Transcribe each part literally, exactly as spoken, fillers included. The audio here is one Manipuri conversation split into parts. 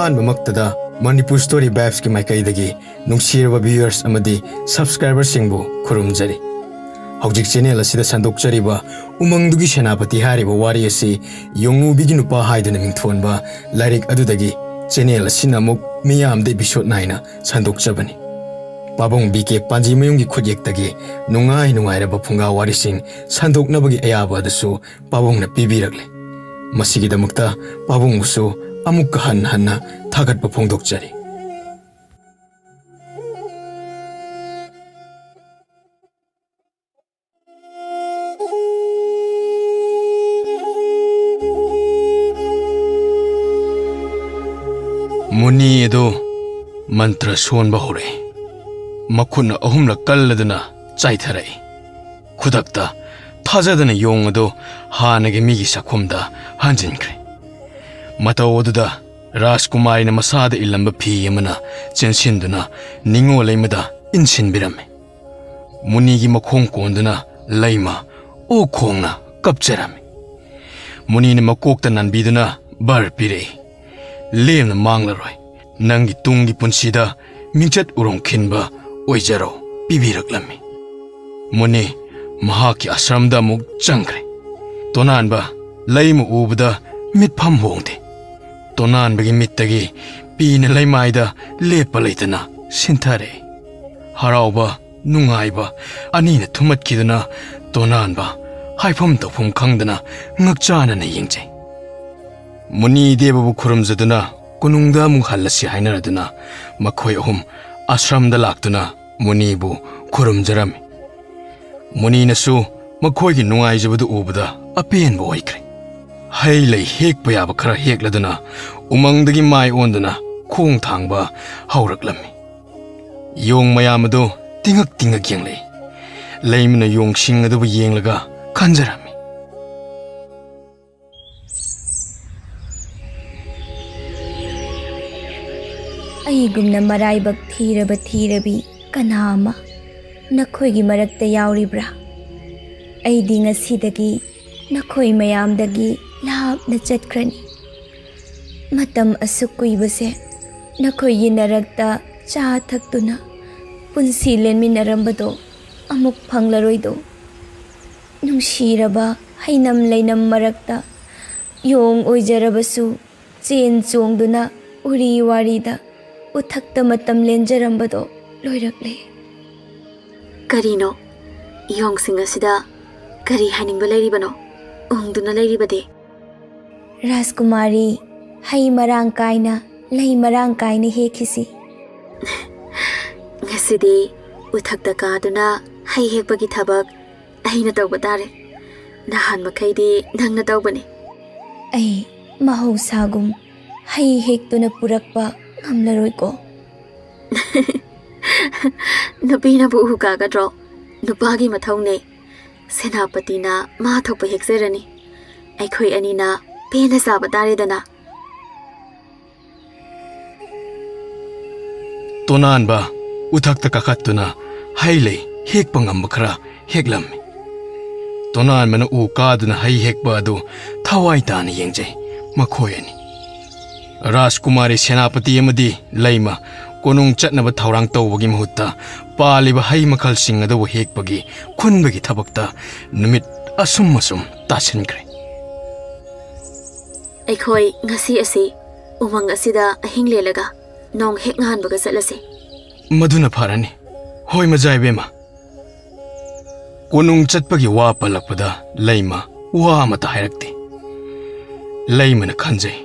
ꯑꯍꯥꯟꯕꯃꯛꯇꯗ ꯃꯅꯤꯄꯨꯔ ꯁ꯭ꯇꯣꯔꯤ ꯚꯥꯏꯕꯁꯀꯤ ꯃꯥꯏꯀꯩꯗꯒꯤ ꯅꯨꯡꯁꯤꯔꯕ ꯚ꯭ꯌꯨꯋꯔꯁ ꯑꯃꯗꯤ ꯁꯕꯁꯀ꯭ꯔꯥꯏꯕꯔꯁꯤꯡꯕꯨ ꯈꯨꯔꯨꯝꯖꯔꯤ꯫ ꯍꯧꯖꯤꯛ ꯆꯦꯅꯦꯜ ꯑꯁꯤꯗ ꯁꯟꯗꯣꯛꯆꯔꯤꯕ ꯎꯃꯪꯗꯨꯒꯤ ꯁꯦꯅꯥꯄꯇꯤ ꯍꯥꯏꯔꯤꯕ ꯋꯥꯔꯤ ꯑꯁꯤ ꯌꯣꯡꯉꯨꯕꯤꯒꯤ ꯅꯨꯄꯥ ꯍꯥꯏꯗꯨꯅ ꯃꯤꯡꯊꯣꯟꯕ ꯂꯥꯏꯔꯤꯛ ꯑꯗꯨꯗꯒꯤ ꯆꯦꯅꯦꯜ ꯑꯁꯤꯅ ꯑꯃꯨꯛ ꯃꯤꯌꯥꯝꯗ ꯏꯄꯤꯁꯣꯗ ꯅꯥꯏꯅ ꯁꯟꯗꯣꯛꯆꯕꯅꯤ꯫ ꯄꯥꯕꯨꯡ ꯕꯤ ꯀꯦ ꯄꯥꯟꯖꯤꯃꯌꯨꯝꯒꯤ ꯈꯨꯠꯌꯦꯛꯇꯒꯤ ꯅꯨꯡꯉꯥꯏ ꯅꯨꯡꯉꯥꯏꯔꯕ ꯐꯨꯡꯒꯥ ꯋꯥꯔꯤꯁꯤꯡ ꯁꯟꯗꯣꯛꯅꯕꯒꯤ ꯑꯌꯥꯕ ꯑꯗꯨꯁꯨ ꯄꯥꯕꯨꯡꯅ ꯄꯤꯕꯤꯔꯛꯂꯦ꯫ ꯃꯁꯤꯒꯤꯗꯃꯛꯇ ꯄꯥꯕꯨꯡꯕꯨꯁꯨ ꯑꯃꯨꯛꯀ ꯍꯟꯅ ꯍꯟꯅ ꯊꯥꯒꯠꯄ ꯐꯣꯡꯗꯣꯛꯆꯔꯤ꯫ ꯃꯨꯅꯤ ꯑꯗꯨ ꯃꯟꯇ꯭ꯔ ꯁꯣꯟꯕ ꯍꯧꯔꯛꯏ꯫ ꯃꯈꯨꯠꯅ ꯑꯍꯨꯝꯂꯛ ꯀꯜꯂꯗꯨꯅ ꯆꯥꯏꯊꯔꯛꯏ꯫ ꯈꯨꯗꯛꯇ ꯊꯥꯖꯗꯅ ꯌꯣꯡ ꯑꯗꯨ ꯍꯥꯟꯅꯒꯤ ꯃꯤꯒꯤ ꯁꯛꯐꯝꯗ ꯍꯟꯖꯤꯟꯈ꯭ꯔꯦ꯫ ꯃꯇꯧ ꯑꯗꯨꯗ ꯔꯥꯖꯀꯨꯃꯥꯔꯤꯅ ꯃꯁꯥꯗ ꯏꯜꯂꯝꯕ ꯐꯤ ꯑꯃꯅ ꯆꯦꯟꯁꯤꯟꯗꯨꯅ ꯅꯤꯡꯉꯣꯜ ꯂꯩꯃꯗ ꯏꯟꯁꯤꯟꯕꯤꯔꯝꯃꯤ꯫ ꯃꯨꯅꯤꯒꯤ ꯃꯈꯣꯡ ꯀꯣꯟꯗꯨꯅ ꯂꯩꯃ ꯑꯣꯛ ꯈꯣꯡꯅ ꯀꯞꯆꯔꯝꯃꯤ꯫ ꯃꯨꯅꯤꯅ ꯃꯀꯣꯛꯇ ꯅꯥꯟꯕꯤꯗꯨꯅ ꯕꯔ ꯄꯤꯔꯛꯏ, "ꯂꯦꯝꯅ ꯃꯥꯡꯂꯔꯣꯏ꯫ ꯅꯪꯒꯤ ꯇꯨꯡꯒꯤ ꯄꯨꯟꯁꯤꯗ ꯃꯤꯡꯆꯠ ꯎꯔꯣꯡ ꯈꯤꯟꯕ ꯑꯣꯏꯖꯔꯣ" ꯄꯤꯕꯤꯔꯛꯂꯝꯃꯤ꯫ ꯃꯨꯅꯤ ꯃꯍꯥꯛꯀꯤ ꯑꯥꯁ꯭ꯔꯝꯗ ꯑꯃꯨꯛ ꯆꯪꯈ꯭ꯔꯦ꯫ ꯇꯣꯅꯥꯟꯕ ꯂꯩꯃ ꯎꯕꯗ ꯃꯤꯠꯐꯝ ꯍꯣꯡꯗꯦ꯫ ꯇꯣꯅꯥꯟꯕꯒꯤ ꯃꯤꯠꯇꯒꯤ ꯄꯤꯅ ꯂꯩꯃꯥꯏꯗ ꯂꯦꯞꯄ ꯂꯩꯇꯅ ꯁꯤꯟꯊꯔꯛꯏ꯫ ꯍꯔꯥꯎꯕ, ꯅꯨꯡꯉꯥꯏꯕ ꯑꯅꯤꯅ ꯊꯨꯝꯃꯠꯈꯤꯗꯨꯅ ꯇꯣꯅꯥꯟꯕ ꯍꯥꯏꯐꯝ ꯇꯧꯐꯝ ꯈꯪꯗꯅ ꯉꯛꯆꯥꯅꯅ ꯌꯦꯡꯖꯩ꯫ ꯃꯨꯅꯤ ꯗꯦꯕꯕꯨ ꯈꯨꯔꯨꯝꯖꯗꯨꯅ ꯀꯣꯅꯨꯡꯗ ꯑꯃꯨꯛ ꯍꯜꯂꯁꯤ ꯍꯥꯏꯅꯔꯗꯨꯅ ꯃꯈꯣꯏ ꯑꯍꯨꯝ ꯑꯥꯁ꯭ꯔꯝꯗ ꯂꯥꯛꯇꯨꯅ ꯃꯨꯅꯤꯕꯨ ꯈꯨꯔꯨꯝꯖꯔꯝꯃꯤ꯫ ꯃꯨꯅꯤꯅꯁꯨ ꯃꯈꯣꯏꯒꯤ ꯅꯨꯡꯉꯥꯏꯖꯕꯗꯨ ꯎꯕꯗ ꯑꯄꯦꯟꯕ ꯑꯣꯏꯈ꯭ꯔꯦ꯫ ꯍꯩ ꯂꯩ ꯍꯦꯛꯄ ꯌꯥꯕ ꯈꯔ ꯍꯦꯛꯂꯗꯨꯅ ꯎꯃꯪꯗꯒꯤ ꯃꯥꯏ ꯑꯣꯟꯗꯨꯅ ꯈꯣꯡ ꯊꯥꯡꯕ ꯍꯧꯔꯛꯂꯝꯃꯤ꯫ ꯌꯣꯡ ꯃꯌꯥꯝ ꯑꯗꯨ ꯇꯤꯡꯉꯛ ꯇꯤꯡꯉꯛ ꯌꯦꯡꯂꯛꯏ꯫ ꯂꯩꯃꯅ ꯌꯣꯡꯁꯤꯡ ꯑꯗꯨꯕꯨ ꯌꯦꯡꯂꯒ ꯈꯟꯖꯔꯝꯃꯤ꯫ ꯑꯩꯒꯨꯝꯅ ꯃꯔꯥꯏꯕꯛ ꯊꯤꯔꯕ ꯊꯤꯔꯕꯤ ꯀꯅꯥ ꯑꯃ ꯅꯈꯣꯏꯒꯤ ꯃꯔꯛꯇ ꯌꯥꯎꯔꯤꯕ꯭ꯔꯥ? ꯑꯩꯗꯤ ꯉꯁꯤꯗꯒꯤ ꯅꯈꯣꯏ ꯃꯌꯥꯝꯗꯒꯤ ꯂꯥꯞꯅ ꯆꯠꯈ꯭ꯔꯅꯤ꯫ ꯃꯇꯝ ꯑꯁꯨꯛ ꯀꯨꯏꯕꯁꯦ ꯅꯈꯣꯏꯒꯤ ꯅꯔꯛꯇ ꯆꯥ ꯊꯛꯇꯨꯅ ꯄꯨꯟꯁꯤ ꯂꯦꯟꯃꯤꯟꯅꯔꯝꯕꯗꯣ ꯑꯃꯨꯛ ꯐꯪꯂꯔꯣꯏꯗꯣ꯫ ꯅꯨꯡꯁꯤꯔꯕ ꯍꯩꯅꯝ ꯂꯩꯅꯝ ꯃꯔꯛꯇ ꯌꯣꯡ ꯑꯣꯏꯖꯔꯕꯁꯨ ꯆꯦꯟ ꯆꯣꯡꯗꯨꯅ ꯎꯔꯤ ꯋꯥꯔꯤꯗ ꯎꯊꯛꯇ ꯃꯇꯝ ꯂꯦꯟꯖꯔꯝꯕꯗꯣ ꯂꯣꯏꯔꯛꯂꯦ꯫ ꯀꯔꯤꯅꯣ? ꯌꯣꯡꯁꯤꯡ ꯑꯁꯤꯗ ꯀꯔꯤ ꯍꯥꯏꯅꯤꯡꯕ ꯂꯩꯔꯤꯕꯅꯣ? ꯎꯪꯗꯨꯅ ꯂꯩꯔꯤꯕꯗꯤ? ꯔꯥꯖꯀꯨꯃꯥꯔꯤ, ꯍꯩ ꯃꯔꯥꯡ ꯀꯥꯏꯅ, ꯂꯩ ꯃꯔꯥꯡ ꯀꯥꯏꯅ ꯍꯦꯛꯈꯤꯁꯤ꯫ ꯉꯁꯤꯗꯤ ꯎꯊꯛꯇ ꯀꯥꯗꯨꯅ ꯍꯩ ꯍꯦꯛꯄꯒꯤ ꯊꯕꯛ ꯑꯩꯅ ꯇꯧꯕ ꯇꯥꯔꯦ꯫ ꯅꯍꯥꯟ ꯃꯈꯩꯗꯤ ꯅꯪꯅ ꯇꯧꯕꯅꯤ꯫ ꯑꯩ ꯃꯍꯧꯁꯥꯒꯨꯝ ꯍꯩ ꯍꯦꯛꯇꯨꯅ ꯄꯨꯔꯛꯄ ꯉꯝꯂꯔꯣꯏꯀꯣ꯫ ꯅꯨꯄꯤꯅꯕꯨ ꯎ ꯀꯥꯒꯗ꯭ꯔꯣ? ꯅꯨꯄꯥꯒꯤ ꯃꯊꯧꯅꯦ꯫ ꯁꯦꯅꯥꯄꯇꯤꯅ ꯃꯥ ꯊꯣꯛꯄ ꯍꯦꯛꯆꯔꯅꯤ꯫ ꯑꯩꯈꯣꯏ ꯑꯅꯤꯅ ꯄꯦꯟꯅ ꯆꯥꯕ ꯇꯥꯔꯦꯗꯅ꯫ ꯇꯣꯅꯥꯟꯕ ꯎꯊꯛꯇ ꯀꯥꯈꯠꯇꯨꯅ ꯍꯩ ꯂꯩ ꯍꯦꯛꯄ ꯉꯝꯕ ꯈꯔ ꯍꯦꯛꯂꯝꯃꯤ꯫ ꯇꯣꯅꯥꯟꯕꯅ ꯎ ꯀꯥꯗꯨꯅ ꯍꯩ ꯍꯦꯛꯄ ꯑꯗꯨ ꯊꯋꯥꯏ ꯇꯥꯅ ꯌꯦꯡꯖꯩ꯫ ꯃꯈꯣꯏ ꯑꯅꯤ, ꯔꯥꯖꯀꯨꯃꯥꯔꯤ ꯁꯦꯅꯥꯄꯇꯤ ꯑꯃꯗꯤ ꯂꯩꯃ, ꯀꯣꯅꯨꯡ ꯆꯠꯅꯕ ꯊꯧꯔꯥꯡ ꯇꯧꯕꯒꯤ ꯃꯍꯨꯠꯇ ꯄꯥꯜꯂꯤꯕ ꯍꯩ ꯃꯈꯜꯁꯤꯡ ꯑꯗꯨꯕꯨ ꯍꯦꯛꯄꯒꯤ ꯈꯨꯟꯕꯒꯤ ꯊꯕꯛꯇ ꯅꯨꯃꯤꯠ ꯑꯁꯨꯝ ꯑꯁꯨꯝ ꯇꯥꯁꯤꯟꯈ꯭ꯔꯦ꯫ ꯑꯩꯈꯣꯏ ꯉꯁꯤ ꯑꯁꯤ ꯎꯃꯪ ꯑꯁꯤꯗ ꯑꯍꯤꯡ ꯂꯦꯜꯂꯒ ꯅꯣꯡ ꯍꯦꯛ ꯉꯍꯥꯟꯕꯒ ꯆꯠꯂꯁꯤ꯫ ꯃꯗꯨꯅ ꯐꯔꯅꯤ꯫ ꯍꯣꯏ, ꯃꯖꯥ ꯏꯕꯦꯝꯃ꯫ ꯀꯣꯅꯨꯡ ꯆꯠꯄꯒꯤ ꯋꯥ ꯄꯜꯂꯛꯄꯗ ꯂꯩꯃ ꯋꯥ ꯑꯃꯠꯇ ꯍꯥꯏꯔꯛꯇꯦ꯫ ꯂꯩꯃꯅ ꯈꯟꯖꯩ꯫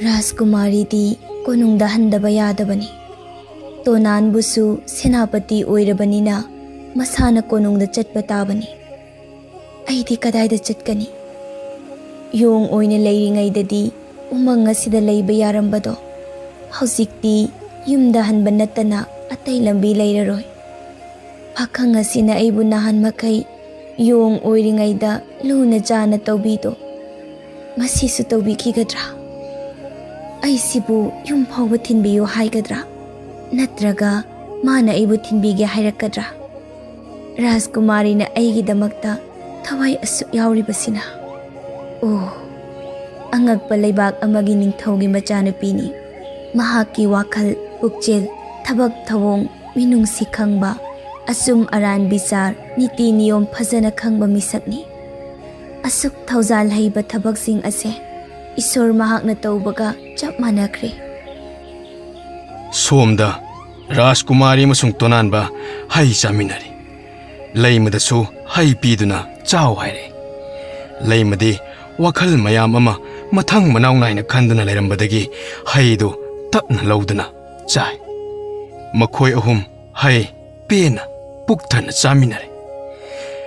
ꯔꯥꯖꯀꯨꯃꯥꯔꯤꯗꯤ ꯀꯣꯅꯨꯡꯗ ꯍꯟꯗꯕ ꯌꯥꯗꯕꯅꯤ꯫ ꯇꯣꯅꯥꯟꯕꯨꯁꯨ ꯁꯦꯅꯥꯄꯇꯤ ꯑꯣꯏꯔꯕꯅꯤꯅ ꯃꯁꯥꯅ ꯀꯣꯅꯨꯡꯗ ꯆꯠꯄ ꯇꯥꯕꯅꯤ꯫ ꯑꯩꯗꯤ ꯀꯗꯥꯏꯗ ꯆꯠꯀꯅꯤ? ꯌꯣꯡ ꯑꯣꯏꯅ ꯂꯩꯔꯤꯉꯩꯗꯗꯤ ꯎꯃꯪ ꯑꯁꯤꯗ ꯂꯩꯕ ꯌꯥꯔꯝꯕꯗꯣ, ꯍꯧꯖꯤꯛꯇꯤ ꯌꯨꯝꯗ ꯍꯟꯕ ꯅꯠꯇꯅ ꯑꯇꯩ ꯂꯝꯕꯤ ꯂꯩꯔꯔꯣꯏ꯫ ꯄꯥꯈꯪ ꯑꯁꯤꯅ ꯑꯩꯕꯨ ꯅꯍꯥꯟ ꯃꯈꯩ ꯌꯣꯡ ꯑꯣꯏꯔꯤꯉꯩꯗ ꯂꯨꯅ ꯆꯥꯅ ꯇꯧꯕꯤꯗꯣ, ꯉꯁꯤꯁꯨ ꯇꯧꯕꯤꯈꯤꯒꯗ꯭ꯔꯥ? ꯑꯩꯁꯤꯕꯨ ꯌꯨꯝ ꯐꯥꯎꯕ ꯊꯤꯟꯕꯤꯌꯨ ꯍꯥꯏꯒꯗ꯭ꯔꯥ? ꯅꯠꯇ꯭ꯔꯒ ꯃꯥꯅ ꯑꯩꯕꯨ ꯊꯤꯟꯕꯤꯒꯦ ꯍꯥꯏꯔꯛꯀꯗ꯭ꯔꯥ? ꯔꯥꯖꯀꯨꯃꯥꯔꯤꯅ ꯑꯩꯒꯤꯗꯃꯛꯇ ꯊꯋꯥꯏ ꯑꯁꯨꯛ ꯌꯥꯎꯔꯤꯕꯁꯤꯅ꯫ ꯑꯣ, ꯑꯉꯛꯄ ꯂꯩꯕꯥꯛ ꯑꯃꯒꯤ ꯅꯤꯡꯊꯧꯒꯤ ꯃꯆꯥꯅꯨꯄꯤꯅꯤ꯫ ꯃꯍꯥꯛꯀꯤ ꯋꯥꯈꯜ, ꯄꯨꯛꯆꯦꯜ, ꯊꯕꯛ ꯊꯧꯑꯣꯡ, ꯃꯤꯅꯨꯡꯁꯤ ꯈꯪꯕ, ꯑꯆꯨꯝ ꯑꯔꯥꯟ ꯕꯤꯆꯥꯔ, ꯅꯤꯇꯤ ꯅꯤꯌꯣꯝ ꯐꯖꯅ ꯈꯪꯕ ꯃꯤꯁꯛꯅꯤ꯫ ꯑꯁꯨꯛ ꯊꯧꯖꯥꯜ ꯍꯩꯕ ꯊꯕꯛꯁꯤꯡ ꯑꯁꯦ ꯏꯁꯣꯔ ꯃꯍꯥꯛꯅ ꯇꯧꯕꯒ ꯆꯞ ꯃꯥꯟꯅꯈ꯭ꯔꯦ꯫ ꯁꯣꯝꯗ ꯔꯥꯖꯀꯨꯃꯥꯔꯤ ꯑꯃꯁꯨꯡ ꯇꯣꯅꯥꯟꯕ ꯍꯩ ꯆꯥꯃꯤꯟꯅꯔꯤ꯫ ꯂꯩꯃꯗꯁꯨ ꯍꯩ ꯄꯤꯗꯨꯅ ꯆꯥꯎ ꯍꯥꯏꯔꯦ꯫ ꯂꯩꯃꯗꯤ ꯋꯥꯈꯜ ꯃꯌꯥꯝ ꯑꯃ ꯃꯊꯪ ꯃꯅꯥꯎ ꯅꯥꯏꯅ ꯈꯟꯗꯨꯅ ꯂꯩꯔꯝꯕꯗꯒꯤ ꯍꯩꯗꯨ ꯇꯞꯅ ꯂꯧꯗꯨꯅ ꯆꯥꯏ꯫ ꯃꯈꯣꯏ ꯑꯍꯨꯝ ꯍꯩ ꯄꯦꯟꯅ ꯄꯨꯛ ꯊꯟꯅ ꯆꯥꯃꯤꯟꯅꯔꯦ꯫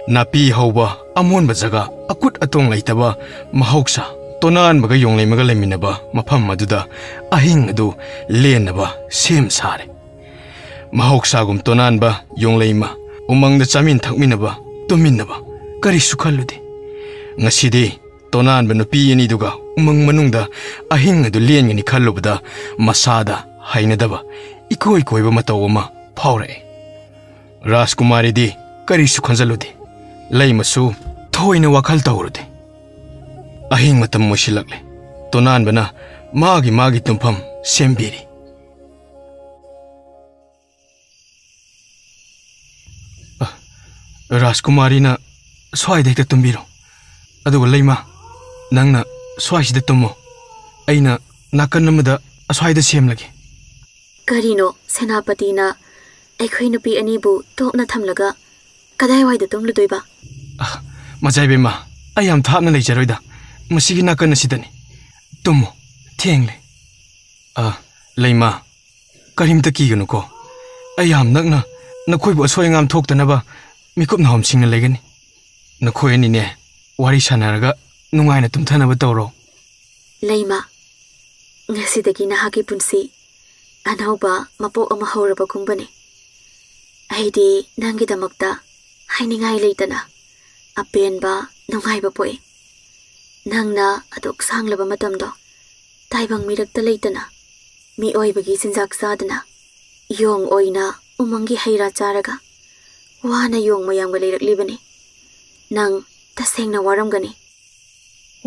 ꯅꯥꯄꯤ ꯍꯧꯕ ꯑꯃꯣꯟꯕ ꯖꯒꯥ, ꯑꯀꯨꯠ ꯑꯇꯣꯡ ꯂꯩꯇꯕ ꯃꯍꯧꯁꯥ, ꯇꯣꯅꯥꯟꯕꯒ ꯌꯣꯡꯂꯩꯃꯒ ꯂꯩꯃꯤꯟꯅꯕ ꯃꯐꯝ ꯑꯗꯨꯗ ꯑꯍꯤꯡ ꯑꯗꯨ ꯂꯦꯟꯅꯕ ꯁꯦꯝ ꯁꯥꯔꯦ꯫ ꯃꯍꯧꯁꯥꯒꯨꯝ ꯇꯣꯅꯥꯟꯕ, ꯌꯣꯡꯂꯩꯃ ꯎꯃꯪꯗ ꯆꯥꯃꯤꯟ ꯊꯛꯃꯤꯟꯅꯕ, ꯇꯨꯝꯃꯤꯟꯅꯕ ꯀꯔꯤꯁꯨ ꯈꯜꯂꯨꯗꯦ꯫ ꯉꯁꯤꯗꯤ ꯇꯣꯅꯥꯟꯕ ꯅꯨꯄꯤ ꯑꯅꯤꯗꯨꯒ ꯎꯃꯪ ꯃꯅꯨꯡꯗ ꯑꯍꯤꯡ ꯑꯗꯨ ꯂꯦꯟꯒꯅꯤ ꯈꯜꯂꯨꯕꯗ ꯃꯁꯥꯗ ꯍꯩꯅꯗꯕ, ꯏꯀꯣꯏ ꯀꯣꯏꯕ ꯃꯇꯧ ꯑꯃ ꯐꯥꯎꯔꯛꯑꯦ꯫ ꯔꯥꯖꯀꯨꯃꯥꯔꯤꯗꯤ ꯀꯔꯤꯁꯨ ꯈꯟꯖꯜꯂꯨꯗꯦ꯫ ꯂꯩꯃꯁꯨ ꯊꯣꯏꯅ ꯋꯥꯈꯜ ꯇꯧꯔꯨꯗꯦ꯫ ꯑꯍꯤꯡ ꯃꯇꯝ ꯑꯣꯏꯁꯤꯜꯂꯛꯂꯦ꯫ ꯇꯣꯅꯥꯟꯕꯅ ꯃꯥꯒꯤ ꯃꯥꯒꯤ ꯇꯨꯝꯐꯝ ꯁꯦꯝꯕꯤꯔꯤ꯫ ꯑ, ꯔꯥꯖꯀꯨꯃꯥꯔꯤꯅ ꯁ꯭ꯋꯥꯏꯗ ꯍꯦꯛꯇ ꯇꯨꯝꯕꯤꯔꯣ꯫ ꯑꯗꯨꯒ ꯂꯩꯃ, ꯅꯪꯅ ꯁ꯭ꯋꯥꯏꯁꯤꯗ ꯇꯨꯝꯃꯣ꯫ ꯑꯩꯅ ꯅꯥꯀꯟ ꯑꯃꯗ ꯑꯁ꯭ꯋꯥꯏꯗ ꯁꯦꯝꯂꯒꯦ꯫ ꯀꯔꯤꯅꯣ, ꯁꯦꯅꯥꯄꯇꯤꯅ ꯑꯩꯈꯣꯏ ꯅꯨꯄꯤ ꯑꯅꯤꯕꯨ ꯇꯣꯛꯅ ꯊꯝꯂꯒ ꯀꯗꯥꯏꯋꯥꯏꯗ ꯇꯨꯝꯂꯨꯗꯣꯏꯕ? ꯑ, ꯃꯆꯥ ꯏꯕꯦꯝꯃ, ꯑꯩ ꯌꯥꯝ ꯊꯥꯞꯅ ꯂꯩꯖꯔꯣꯏꯗ꯫ ꯃꯁꯤꯒꯤ ꯅꯥꯀꯟ ꯑꯁꯤꯗꯅꯤ꯫ ꯇꯨꯝꯃꯣ, ꯊꯦꯡꯂꯦ꯫ ꯑ, ꯂꯩꯃ, ꯀꯔꯤꯝꯇ ꯀꯤꯒꯅꯨꯀꯣ꯫ ꯑꯩ ꯌꯥꯝ ꯅꯛꯅ ꯅꯈꯣꯏꯕꯨ ꯑꯁꯣꯏ ꯑꯉꯥꯝ ꯊꯣꯛꯇꯅꯕ ꯃꯤꯀꯨꯞ ꯅꯥꯍꯨꯝꯁꯤꯡꯅ ꯂꯩꯒꯅꯤ꯫ ꯅꯈꯣꯏ ꯑꯅꯤꯅꯦ ꯋꯥꯔꯤ ꯁꯥꯟꯅꯔꯒ ꯅꯨꯡꯉꯥꯏꯅ ꯇꯨꯝꯊꯅꯕ ꯇꯧꯔꯣ꯫ ꯂꯩꯃ, ꯉꯁꯤꯗꯒꯤ ꯅꯍꯥꯛꯀꯤ ꯄꯨꯟꯁꯤ ꯑꯅꯧꯕ ꯃꯄꯣꯛ ꯑꯃ ꯍꯧꯔꯕꯒꯨꯝꯕꯅꯤ꯫ ꯑꯩꯗꯤ ꯅꯪꯒꯤꯗꯃꯛꯇ ꯍꯥꯏꯅꯤꯡꯉꯥꯏ ꯂꯩꯇꯅ ꯑꯄꯦꯟꯕ ꯅꯨꯡꯉꯥꯏꯕ ꯄꯣꯛꯏ꯫ ꯅꯪꯅ ꯑꯗꯨꯛ ꯁꯥꯡꯂꯕ ꯃꯇꯝꯗꯣ ꯇꯥꯏꯕꯪ ꯃꯤꯔꯛꯇ ꯂꯩꯇꯅ, ꯃꯤꯑꯣꯏꯕꯒꯤ ꯆꯤꯟꯖꯥꯛ ꯆꯥꯗꯅ, ꯌꯣꯡ ꯑꯣꯏꯅ ꯎꯃꯪꯒꯤ ꯍꯩ ꯔꯥ ꯆꯥꯔꯒ ꯋꯥꯅ ꯌꯣꯡ ꯃꯌꯥꯝꯒ ꯂꯩꯔꯛꯂꯤꯕꯅꯤ꯫ ꯅꯪ ꯇꯁꯦꯡꯅ ꯋꯥꯔꯝꯒꯅꯤ꯫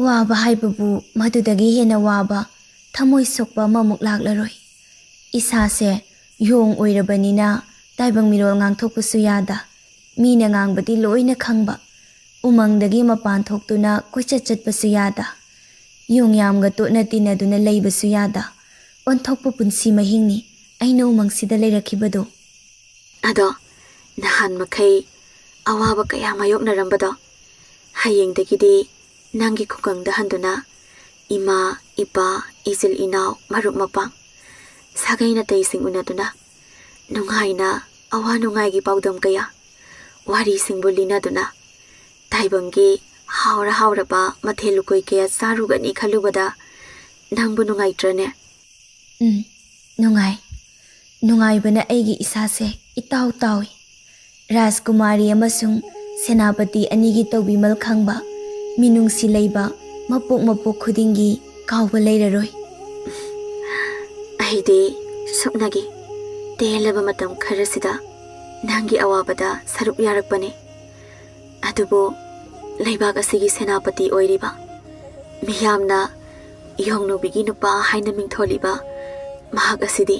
ꯋꯥꯕ ꯍꯥꯏꯕꯕꯨ ꯃꯗꯨꯗꯒꯤ ꯍꯦꯟꯅ ꯋꯥꯕ, ꯊꯃꯣꯏ ꯁꯣꯛꯄ ꯑꯃꯃꯨꯛ ꯂꯥꯛꯂꯔꯣꯏ꯫ ꯏꯁꯥꯁꯦ ꯌꯣꯡ ꯑꯣꯏꯔꯕꯅꯤꯅ ꯇꯥꯏꯕꯪ ꯃꯤꯔꯣꯜ ꯉꯥꯡꯊꯣꯛꯄꯁꯨ ꯌꯥꯗ, ꯃꯤꯅ ꯉꯥꯡꯕꯗꯤ ꯂꯣꯏꯅ ꯈꯪꯕ, ꯎꯃꯪꯗꯒꯤ ꯃꯄꯥꯟ ꯊꯣꯛꯇꯨꯅ ꯀꯣꯏꯆꯠ ꯆꯠꯄꯁꯨ ꯌꯥꯗ, ꯌꯣꯡꯌꯥꯝꯒ ꯇꯣꯠꯅ ꯇꯤꯟꯅꯗꯨꯅ ꯂꯩꯕꯁꯨ ꯌꯥꯗ, ꯑꯣꯟꯊꯣꯛꯄ ꯄꯨꯟꯁꯤ ꯃꯍꯤꯡꯅꯤ ꯑꯩꯅ ꯎꯃꯪꯁꯤꯗ ꯂꯩꯔꯛꯈꯤꯕꯗꯨ꯫ ꯑꯗꯣ ꯅꯍꯥꯟ ꯃꯈꯩ ꯑꯋꯥꯕ ꯀꯌꯥ ꯃꯥꯌꯣꯛꯅꯔꯝꯕꯗꯣ, ꯍꯌꯦꯡꯗꯒꯤꯗꯤ ꯅꯪꯒꯤ ꯈꯨꯡꯒꯪꯗ ꯍꯟꯗꯨꯅ ꯏꯃꯥ, ꯏꯄꯥ, ꯏꯆꯤꯜ ꯏꯅꯥꯎ, ꯃꯔꯨꯞ ꯃꯄꯥꯡ, ꯁꯥꯒꯩ ꯅꯥꯇꯩꯁꯤꯡ ꯎꯅꯗꯨꯅ ꯅꯨꯡꯉꯥꯏꯅ ꯑꯋꯥ ꯅꯨꯡꯉꯥꯏꯒꯤ ꯄꯥꯎꯗꯝ ꯀꯌꯥ, ꯋꯥꯔꯤꯁꯤꯡꯕꯨ ꯂꯤꯅꯗꯨꯅ ꯇꯥꯏꯕꯪꯒꯤ ꯍꯥꯎꯔ ꯍꯥꯎꯔꯕ ꯃꯊꯦꯜ ꯂꯨꯀꯣꯏ ꯀꯌꯥ ꯆꯥꯔꯨꯒꯅꯤ ꯈꯜꯂꯨꯕꯗ ꯅꯪꯕꯨ ꯅꯨꯡꯉꯥꯏꯇ꯭ꯔꯅꯦ? ꯎꯝ, ꯅꯨꯡꯉꯥꯏ꯫ ꯅꯨꯡꯉꯥꯏꯕꯅ ꯑꯩꯒꯤ ꯏꯁꯥꯁꯦ ꯏꯇꯥꯎ ꯇꯥꯎꯏ꯫ ꯔꯥꯖꯀꯨꯃꯥꯔꯤ ꯑꯃꯁꯨꯡ ꯁꯦꯅꯥꯄꯇꯤ ꯑꯅꯤꯒꯤ ꯇꯧꯕꯤꯃꯜ ꯈꯪꯕ, ꯃꯤꯅꯨꯡꯁꯤ ꯂꯩꯕ ꯃꯄꯣꯛ ꯃꯄꯣꯛ ꯈꯨꯗꯤꯡꯒꯤ ꯀꯥꯎꯕ ꯂꯩꯔꯔꯣꯏ꯫ ꯑꯩꯗꯤ ꯁꯨꯞꯅꯒꯤ ꯇꯦꯜꯂꯕ ꯃꯇꯝ ꯈꯔꯁꯤꯗ ꯅꯪꯒꯤ ꯑꯋꯥꯕꯗ ꯁꯔꯨꯛ ꯌꯥꯔꯛꯄꯅꯤ꯫ ꯑꯗꯨꯕꯨ ꯂꯩꯕꯥꯛ ꯑꯁꯤꯒꯤ ꯁꯦꯅꯥꯄꯇꯤ ꯑꯣꯏꯔꯤꯕ, ꯃꯤꯌꯥꯝꯅ ꯌꯣꯡꯅꯨꯕꯤꯒꯤ ꯅꯨꯄꯥ ꯍꯥꯏꯅ ꯃꯤꯡꯊꯣꯜꯂꯤꯕ ꯃꯍꯥꯛ ꯑꯁꯤꯗꯤ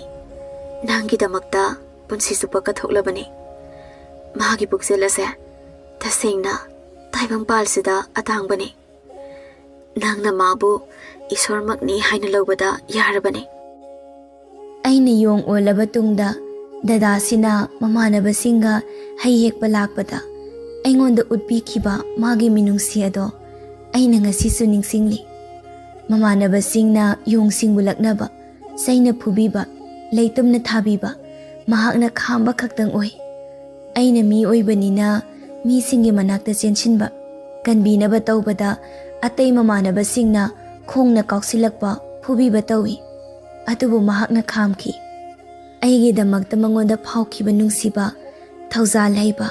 ꯅꯪꯒꯤꯗꯃꯛꯇ ꯄꯨꯟꯁꯤ ꯆꯨꯞꯄ ꯀꯠꯊꯣꯛꯂꯕꯅꯤ꯫ ꯃꯥꯒꯤ ꯄꯨꯛꯆꯦꯜ ꯑꯁꯦ ꯇꯁꯦꯡꯅ ꯇꯥꯏꯕꯪꯄꯥꯜꯁꯤꯗ ꯑꯇꯥꯡꯕꯅꯤ꯫ ꯅꯪꯅ ꯃꯥꯕꯨ ꯏꯁꯣꯔꯃꯛꯅꯤ ꯍꯥꯏꯅ ꯂꯧꯕꯗ ꯌꯥꯔꯕꯅꯤ꯫ ꯑꯩꯅ ꯌꯣꯡ ꯑꯣꯜꯂꯕ ꯇꯨꯡꯗ ꯗꯗꯥꯁꯤꯅ ꯃꯃꯥꯟꯅꯕꯁꯤꯡꯒ ꯍꯩ ꯍꯦꯛꯄ ꯂꯥꯛꯄꯗ ꯑꯩꯉꯣꯟꯗ ꯎꯠꯄꯤꯈꯤꯕ ꯃꯥꯒꯤ ꯃꯤꯅꯨꯡꯁꯤ ꯑꯗꯣ ꯑꯩꯅ ꯉꯁꯤꯁꯨ ꯅꯤꯡꯁꯤꯡꯂꯤ꯫ ꯃꯃꯥꯟꯅꯕꯁꯤꯡꯅ ꯌꯣꯡꯁꯤꯡꯕꯨ ꯂꯛꯅꯕ, ꯆꯩꯅ ꯐꯨꯕꯤꯕ, ꯂꯩꯇꯨꯝꯅ ꯊꯥꯕꯤꯕ ꯃꯍꯥꯛꯅ ꯈꯥꯝꯕ ꯈꯛꯇꯪ ꯑꯣꯏ꯫ ꯑꯩꯅ ꯃꯤ ꯑꯣꯏꯕꯅꯤꯅ ꯃꯤꯁꯤꯡꯒꯤ ꯃꯅꯥꯛꯇ ꯆꯦꯟꯁꯤꯟꯕ, ꯀꯟꯕꯤꯅꯕ ꯇꯧꯕꯗ ꯑꯇꯩ ꯃꯃꯥꯟꯅꯕꯁꯤꯡꯅ ꯈꯣꯡꯅ ꯀꯥꯎꯁꯤꯜꯂꯛꯄ, ꯐꯨꯕꯤꯕ ꯇꯧꯏ꯫ ꯑꯗꯨꯕꯨ ꯃꯍꯥꯛꯅ ꯈꯥꯝꯈꯤ꯫ ꯑꯩꯒꯤꯗꯃꯛꯇ ꯃꯉꯣꯟꯗ ꯐꯥꯎꯈꯤꯕ ꯅꯨꯡꯁꯤꯕ, ꯊꯧꯖꯥꯜ ꯍꯩꯕ,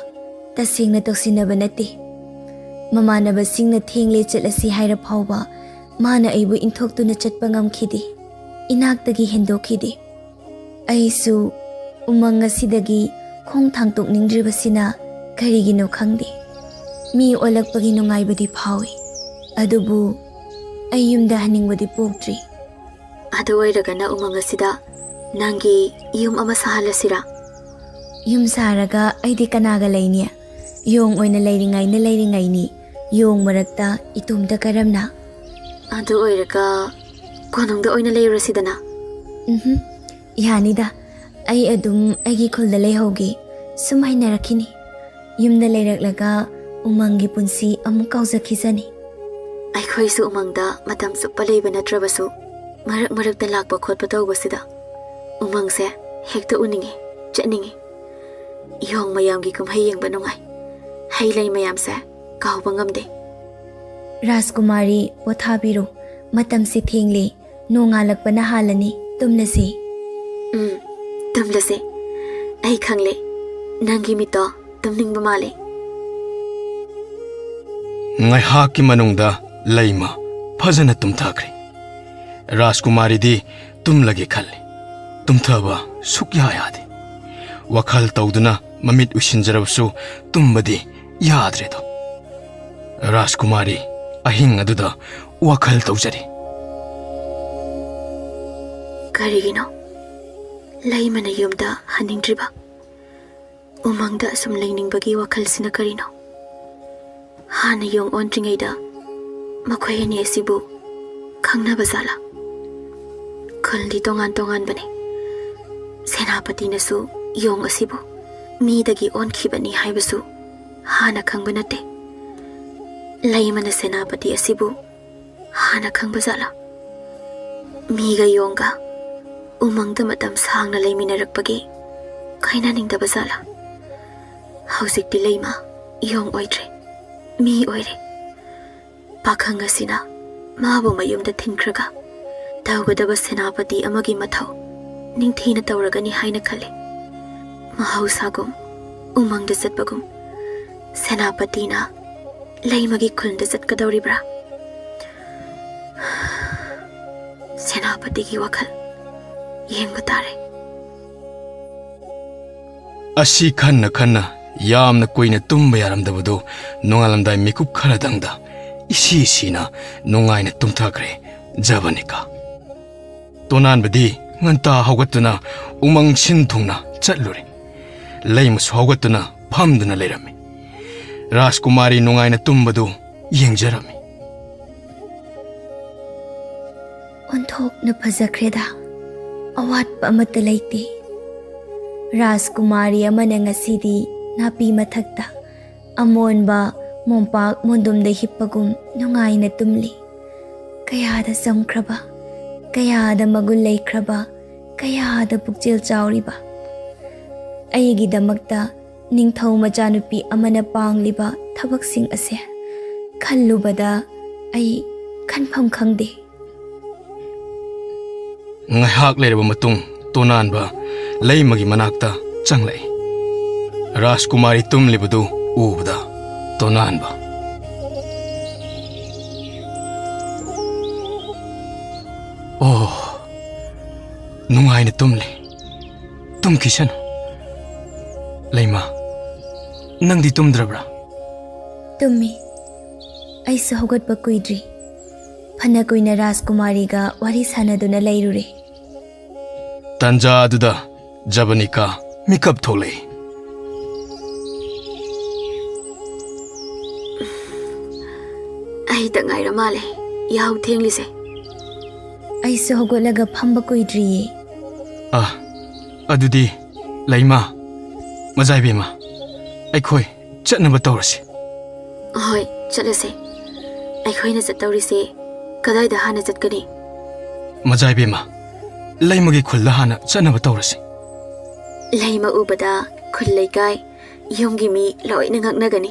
ꯇꯁꯦꯡꯅ ꯇꯧꯁꯤꯟꯅꯕ ꯅꯠꯇꯦ꯫ ꯃꯃꯥꯟꯅꯕꯁꯤꯡꯅ ꯊꯦꯡꯂꯦ ꯆꯠꯂꯁꯤ ꯍꯥꯏꯔ ꯐꯥꯎꯕ ꯃꯥꯅ ꯑꯩꯕꯨ ꯏꯟꯊꯣꯛꯇꯨꯅ ꯆꯠꯄ ꯉꯝꯈꯤꯗꯦ, ꯏꯅꯥꯛꯇꯒꯤ ꯍꯦꯟꯗꯣꯛꯈꯤꯗꯦ꯫ ꯑꯩꯁꯨ ꯎꯃꯪ ꯑꯁꯤꯗꯒꯤ ꯈꯣꯡ ꯊꯥꯡꯇꯣꯛꯅꯤꯡꯗ꯭ꯔꯤꯕꯁꯤꯅ ꯀꯔꯤꯒꯤꯅꯣ ꯈꯪꯗꯦ꯫ ꯃꯤ ꯑꯣꯜꯂꯛꯄꯒꯤ ꯅꯨꯡꯉꯥꯏꯕꯗꯤ ꯐꯥꯎꯏ, ꯑꯗꯨꯕꯨ ꯑꯩ ꯌꯨꯝꯗ ꯍꯟꯅꯤꯡꯕꯗꯤ ꯄꯣꯛꯇ꯭ꯔꯤ꯫ ꯑꯗꯨ ꯑꯣꯏꯔꯒꯅ ꯎꯃꯪ ꯑꯁꯤꯗ ꯅꯪꯒꯤ ꯌꯨꯝ ꯑꯃ ꯁꯥꯍꯜꯂꯁꯤꯔꯥ? ꯌꯨꯝ ꯁꯥꯔꯒ ꯑꯩꯗꯤ ꯀꯅꯥꯒ ꯂꯩꯅꯤ? ꯌꯣꯡ ꯑꯣꯏꯅ ꯂꯩꯔꯤꯉꯩꯅ ꯂꯩꯔꯤꯉꯩꯅꯤ, ꯌꯣꯡ ꯃꯔꯛꯇ ꯏꯇꯣꯝꯇ ꯀꯔꯝꯅ? ꯑꯗꯨ ꯑꯣꯏꯔꯒ ꯀꯣꯅꯨꯡꯗ ꯑꯣꯏꯅ ꯂꯩꯔꯨꯔꯁꯤꯗꯅ꯫ ꯎꯝꯍꯨꯝ, ꯌꯥꯅꯤꯗ, ꯑꯩ ꯑꯗꯨꯝ ꯑꯩꯒꯤ ꯈꯨꯜꯗ ꯂꯩꯍꯧꯒꯦ, ꯁꯨꯝ ꯍꯩꯅꯔꯛꯈꯤꯅꯤ꯫ ꯌꯨꯝꯗ ꯂꯩꯔꯛꯂꯒ ꯎꯃꯪꯒꯤ ꯄꯨꯟꯁꯤ ꯑꯃꯨꯛ ꯀꯥꯎꯖꯈꯤꯁꯅꯤ꯫ ꯑꯩꯈꯣꯏꯁꯨ ꯎꯃꯪꯗ ꯃꯇꯝ ꯆꯨꯞꯄ ꯂꯩꯕ ꯅꯠꯇ꯭ꯔꯕꯁꯨ, ꯃꯔꯛ ꯃꯔꯛꯇ ꯂꯥꯛꯄ ꯈꯣꯠꯄ ꯇꯧꯕꯁꯤꯗ ꯎꯃꯪꯁꯦ ꯍꯦꯛꯇ ꯎꯅꯤꯡꯉꯤ, ꯆꯠꯅꯤꯡꯉꯤ꯫ ꯌꯣꯡ ꯃꯌꯥꯝꯒꯤ ꯀꯨꯝꯍꯩ ꯌꯦꯡꯕ ꯅꯨꯡꯉꯥꯏ꯫ ꯍꯩ ꯂꯩ ꯃꯌꯥꯝꯁꯦ ꯀꯥꯎꯕ ꯉꯝꯗꯦ꯫ ꯔꯥꯖꯀꯨꯃꯥꯔꯤ, ꯄꯣꯊꯥꯕꯤꯔꯣ, ꯃꯇꯝꯁꯤ ꯊꯦꯡꯂꯦ, ꯅꯣꯡꯉꯥꯜꯂꯛꯄꯅ ꯍꯥꯜꯂꯅꯤ, ꯇꯨꯝꯂꯁꯤ꯫ ꯎꯝ, ꯇꯨꯝꯂꯁꯦ꯫ ꯑꯩ ꯈꯪꯂꯦ, ꯅꯪꯒꯤ ꯃꯤꯠꯇꯣ ꯇꯨꯝꯅꯤꯡꯕ ꯃꯥꯜꯂꯦ꯫ ꯉꯥꯏꯍꯥꯛꯀꯤ ꯃꯅꯨꯡꯗ ꯂꯩꯃ ꯐꯖꯅ ꯇꯨꯝꯊꯈ꯭ꯔꯦ꯫ ꯔꯥꯖꯀꯨꯃꯥꯔꯤꯗꯤ ꯇꯨꯝꯂꯒꯦ ꯈꯜꯂꯤ꯫ ꯇꯨꯝꯊꯕ ꯁꯨꯛꯌꯥ ꯌꯥꯗꯦ꯫ ꯋꯥꯈꯜ ꯇꯧꯗꯨꯅ ꯃꯃꯤꯠ ꯎꯏꯁꯤꯟꯖꯔꯕꯁꯨ ꯇꯨꯝꯕꯗꯤ ꯌꯥꯗ꯭ꯔꯦꯗꯣ꯫ ꯔꯥꯖꯀꯨꯃꯥꯔꯤ ꯑꯍꯤꯡ ꯑꯗꯨꯗ ꯋꯥꯈꯜ ꯇꯧꯖꯔꯤ꯫ ꯀꯔꯤꯒꯤꯅꯣ ꯂꯩꯃꯅ ꯌꯨꯝꯗ ꯍꯟꯅꯤꯡꯗ꯭ꯔꯤꯕ? ꯎꯃꯪꯗ ꯑꯁꯨꯝ ꯂꯩꯅꯤꯡꯕꯒꯤ ꯋꯥꯈꯜꯁꯤꯅ ꯀꯔꯤꯅꯣ? ꯍꯥꯟꯅ ꯌꯣꯡ ꯑꯣꯟꯗ꯭ꯔꯤꯉꯩꯗ ꯃꯈꯣꯏ ꯑꯅꯤ ꯑꯁꯤꯕꯨ ꯈꯪꯅꯕ ꯖꯥꯠꯂꯥ? ꯈꯨꯜꯗꯤ ꯇꯣꯉꯥꯟ ꯇꯣꯉꯥꯟꯕꯅꯤ꯫ ꯁꯦꯅꯥꯄꯇꯤꯅꯁꯨ ꯌꯣꯡ ꯑꯁꯤꯕꯨ ꯃꯤꯗꯒꯤ ꯑꯣꯟꯈꯤꯕꯅꯤ ꯍꯥꯏꯕꯁꯨ ꯍꯥꯟꯅ ꯈꯪꯕ ꯅꯠꯇꯦ꯫ ꯂꯩꯃꯅ ꯁꯦꯅꯥꯄꯇꯤ ꯑꯁꯤꯕꯨ ꯍꯥꯟꯅ ꯈꯪꯕ ꯖꯥꯠꯂꯥ? ꯃꯤꯒ ꯌꯣꯡꯒ ꯎꯃꯪꯗ ꯃꯇꯝ ꯁꯥꯡꯅ ꯂꯩꯃꯤꯟꯅꯔꯛꯄꯒꯤ ꯀꯥꯏꯅꯅꯤꯡꯗꯕ ꯖꯥꯠꯂꯥ? ꯍꯧꯖꯤꯛꯇꯤ ꯂꯩꯃ ꯌꯣꯡ ꯑꯣꯏꯗ꯭ꯔꯦ, ꯃꯤ ꯑꯣꯏꯔꯦ꯫ ꯄꯥꯈꯪ ꯑꯁꯤꯅ ꯃꯥꯕꯨ ꯃꯌꯨꯝꯗ ꯊꯤꯟꯈ꯭ꯔꯒ ꯇꯧꯒꯗꯕ ꯁꯦꯅꯥꯄꯇꯤ ꯑꯃꯒꯤ ꯃꯊꯧ ꯅꯤꯡꯊꯤꯅ ꯇꯧꯔꯒꯅꯤ ꯍꯥꯏꯅ ꯈꯜꯂꯤ꯫ ꯃꯍꯧꯁꯥꯒꯨꯝ, ꯎꯃꯪꯗ ꯆꯠꯄꯒꯨꯝ, ꯁꯦꯅꯥꯄꯇꯤꯅ ꯂꯩꯃꯒꯤ ꯈꯨꯜꯗ ꯆꯠꯀꯗꯧꯔꯤꯕ꯭ꯔꯥ? ꯁꯦꯅꯥꯄꯇꯤꯒꯤ ꯋꯥꯈꯜ ꯌꯦꯡꯕ ꯇꯥꯔꯦ꯫ ꯑꯁꯤ ꯈꯟꯅ ꯈꯟꯅ ꯌꯥꯝꯅ ꯀꯨꯏꯅ ꯇꯨꯝꯕ ꯌꯥꯔꯝꯗꯕꯗꯨ ꯅꯣꯡꯉꯥꯜꯂꯝꯗꯥꯏ ꯃꯤꯀꯨꯞ ꯈꯔꯗꯪꯗ ꯏꯁꯤ ꯁꯤꯅ ꯅꯨꯡꯉꯥꯏꯅ ꯇꯨꯝꯊꯈ꯭ꯔꯦ ꯖꯕꯅꯤꯀꯥ꯫ ꯇꯣꯅꯥꯟꯕꯗꯤ ꯉꯟꯇꯥ ꯍꯧꯒꯠꯇꯨꯅ ꯎꯃꯪ ꯁꯤꯟ ꯊꯨꯡꯅ ꯆꯠꯂꯨꯔꯦ꯫ ꯂꯩꯃꯁꯨ ꯍꯧꯒꯠꯇꯨꯅ ꯐꯝꯗꯨꯅ ꯂꯩꯔꯝꯃꯤ꯫ ꯔꯥꯖꯀꯨꯃꯥꯔꯤ ꯅꯨꯡꯉꯥꯏꯅ ꯇꯨꯝꯕꯗꯨ ꯌꯦꯡꯖꯔꯝꯃꯤ꯫ "ꯑꯣꯟꯊꯣꯛꯅ ꯐꯖꯈ꯭ꯔꯦꯗ, ꯑꯋꯥꯠꯄ ꯑꯃꯠꯇ ꯂꯩꯇꯦ꯫ ꯔꯥꯖꯀꯨꯃꯥꯔꯤ ꯑꯃꯅ ꯉꯁꯤꯗꯤ ꯅꯥꯄꯤ ꯃꯊꯛꯇ ꯑꯃꯣꯟꯕ ꯃꯣꯝꯄꯥꯛ ꯃꯣꯟꯗꯨꯝꯗ ꯍꯤꯞꯄꯒꯨꯝ ꯅꯨꯡꯉꯥꯏꯅ ꯇꯨꯝꯂꯤ꯫ ꯀꯌꯥꯗ ꯆꯝꯈ꯭ꯔꯕ, ꯀꯌꯥꯗ ꯃꯒꯨꯟ ꯂꯩꯈ꯭ꯔꯕ, ꯀꯌꯥꯗ ꯄꯨꯛꯆꯦꯜ ꯆꯥꯎꯔꯤꯕ꯫ ꯑꯩꯒꯤꯗꯃꯛꯇ ꯅꯤꯡꯊꯧ ꯃꯆꯥꯅꯨꯄꯤ ꯑꯃꯅ ꯄꯥꯡꯂꯤꯕ ꯊꯕꯛꯁꯤꯡ ꯑꯁꯦ ꯈꯜꯂꯨꯕꯗ ꯑꯩ ꯈꯟꯐꯝ ꯈꯪꯗꯦ꯫" ꯉꯥꯏꯍꯥꯛ ꯂꯩꯔꯕ ꯃꯇꯨꯡ ꯇꯣꯅꯥꯟꯕ ꯂꯩꯃꯒꯤ ꯃꯅꯥꯛꯇ ꯆꯪꯂꯛꯏ꯫ ꯔꯥꯖꯀꯨꯃꯥꯔꯤ ꯇꯨꯝꯂꯤꯕꯗꯨ ꯎꯕꯗ ꯇꯣꯅꯥꯟꯕ, "ꯑꯣ, ꯅꯨꯡꯉꯥꯏꯅ ꯇꯨꯝꯂꯤ꯫ ꯇꯨꯝꯈꯤꯁꯅꯨ꯫ ꯂꯩꯃ, ꯅꯪꯗꯤ ꯇꯨꯝꯗ꯭ꯔꯕ꯭ꯔꯥ?" "ꯇꯨꯝꯃꯤ꯫ ꯑꯩꯁꯨ ꯍꯧꯒꯠꯄ ꯀꯨꯏꯗ꯭ꯔꯤ꯫ ꯐꯅ ꯀꯨꯏꯅ ꯔꯥꯖꯀꯨꯃꯥꯔꯤꯒ ꯋꯥꯔꯤ ꯁꯥꯟꯅꯗꯨꯅ ꯂꯩꯔꯨꯔꯦ꯫" ꯇꯥꯟꯖꯥ ꯑꯗꯨꯗ ꯖꯕꯅꯤꯀꯥ ꯃꯤꯀꯞ ꯊꯣꯛꯂꯛꯏ꯫ "ꯑꯩꯇ ꯉꯥꯏꯔ ꯃꯥꯜꯂꯦ ꯌꯥꯍꯧ ꯊꯦꯡꯂꯤꯁꯦ꯫" "ꯑꯩꯁꯨ ꯍꯧꯒꯠꯂꯒ ꯐꯝꯕ ꯀꯨꯏꯗ꯭ꯔꯤꯌꯦ꯫" "ꯑ, ꯑꯗꯨꯗꯤ ꯂꯩꯃ, ꯃꯖꯥꯏꯕꯦꯝꯃ, ꯑꯩꯈꯣꯏ ꯆꯠꯅꯕ ꯇꯧꯔꯁꯤ꯫" "ꯍꯣꯏ, ꯆꯠꯂꯁꯦ꯫ ꯑꯩꯈꯣꯏꯅ ꯆꯠꯇꯧꯔꯤꯁꯦ ꯀꯗꯥꯏꯗ ꯍꯥꯟꯅ ꯆꯠꯀꯅꯤ?" "ꯃꯖꯥꯏꯕꯦꯝꯃ, ꯂꯩꯃꯒꯤ ꯈꯨꯜꯗ ꯍꯥꯟꯅ ꯆꯠꯅꯕ ꯇꯧꯔꯁꯤ꯫" "ꯂꯩꯃ ꯎꯕꯗ ꯈꯨꯜ ꯂꯩꯀꯥꯏ, ꯌꯨꯝꯒꯤ ꯃꯤ ꯂꯣꯏꯅ ꯉꯛꯅꯒꯅꯤ꯫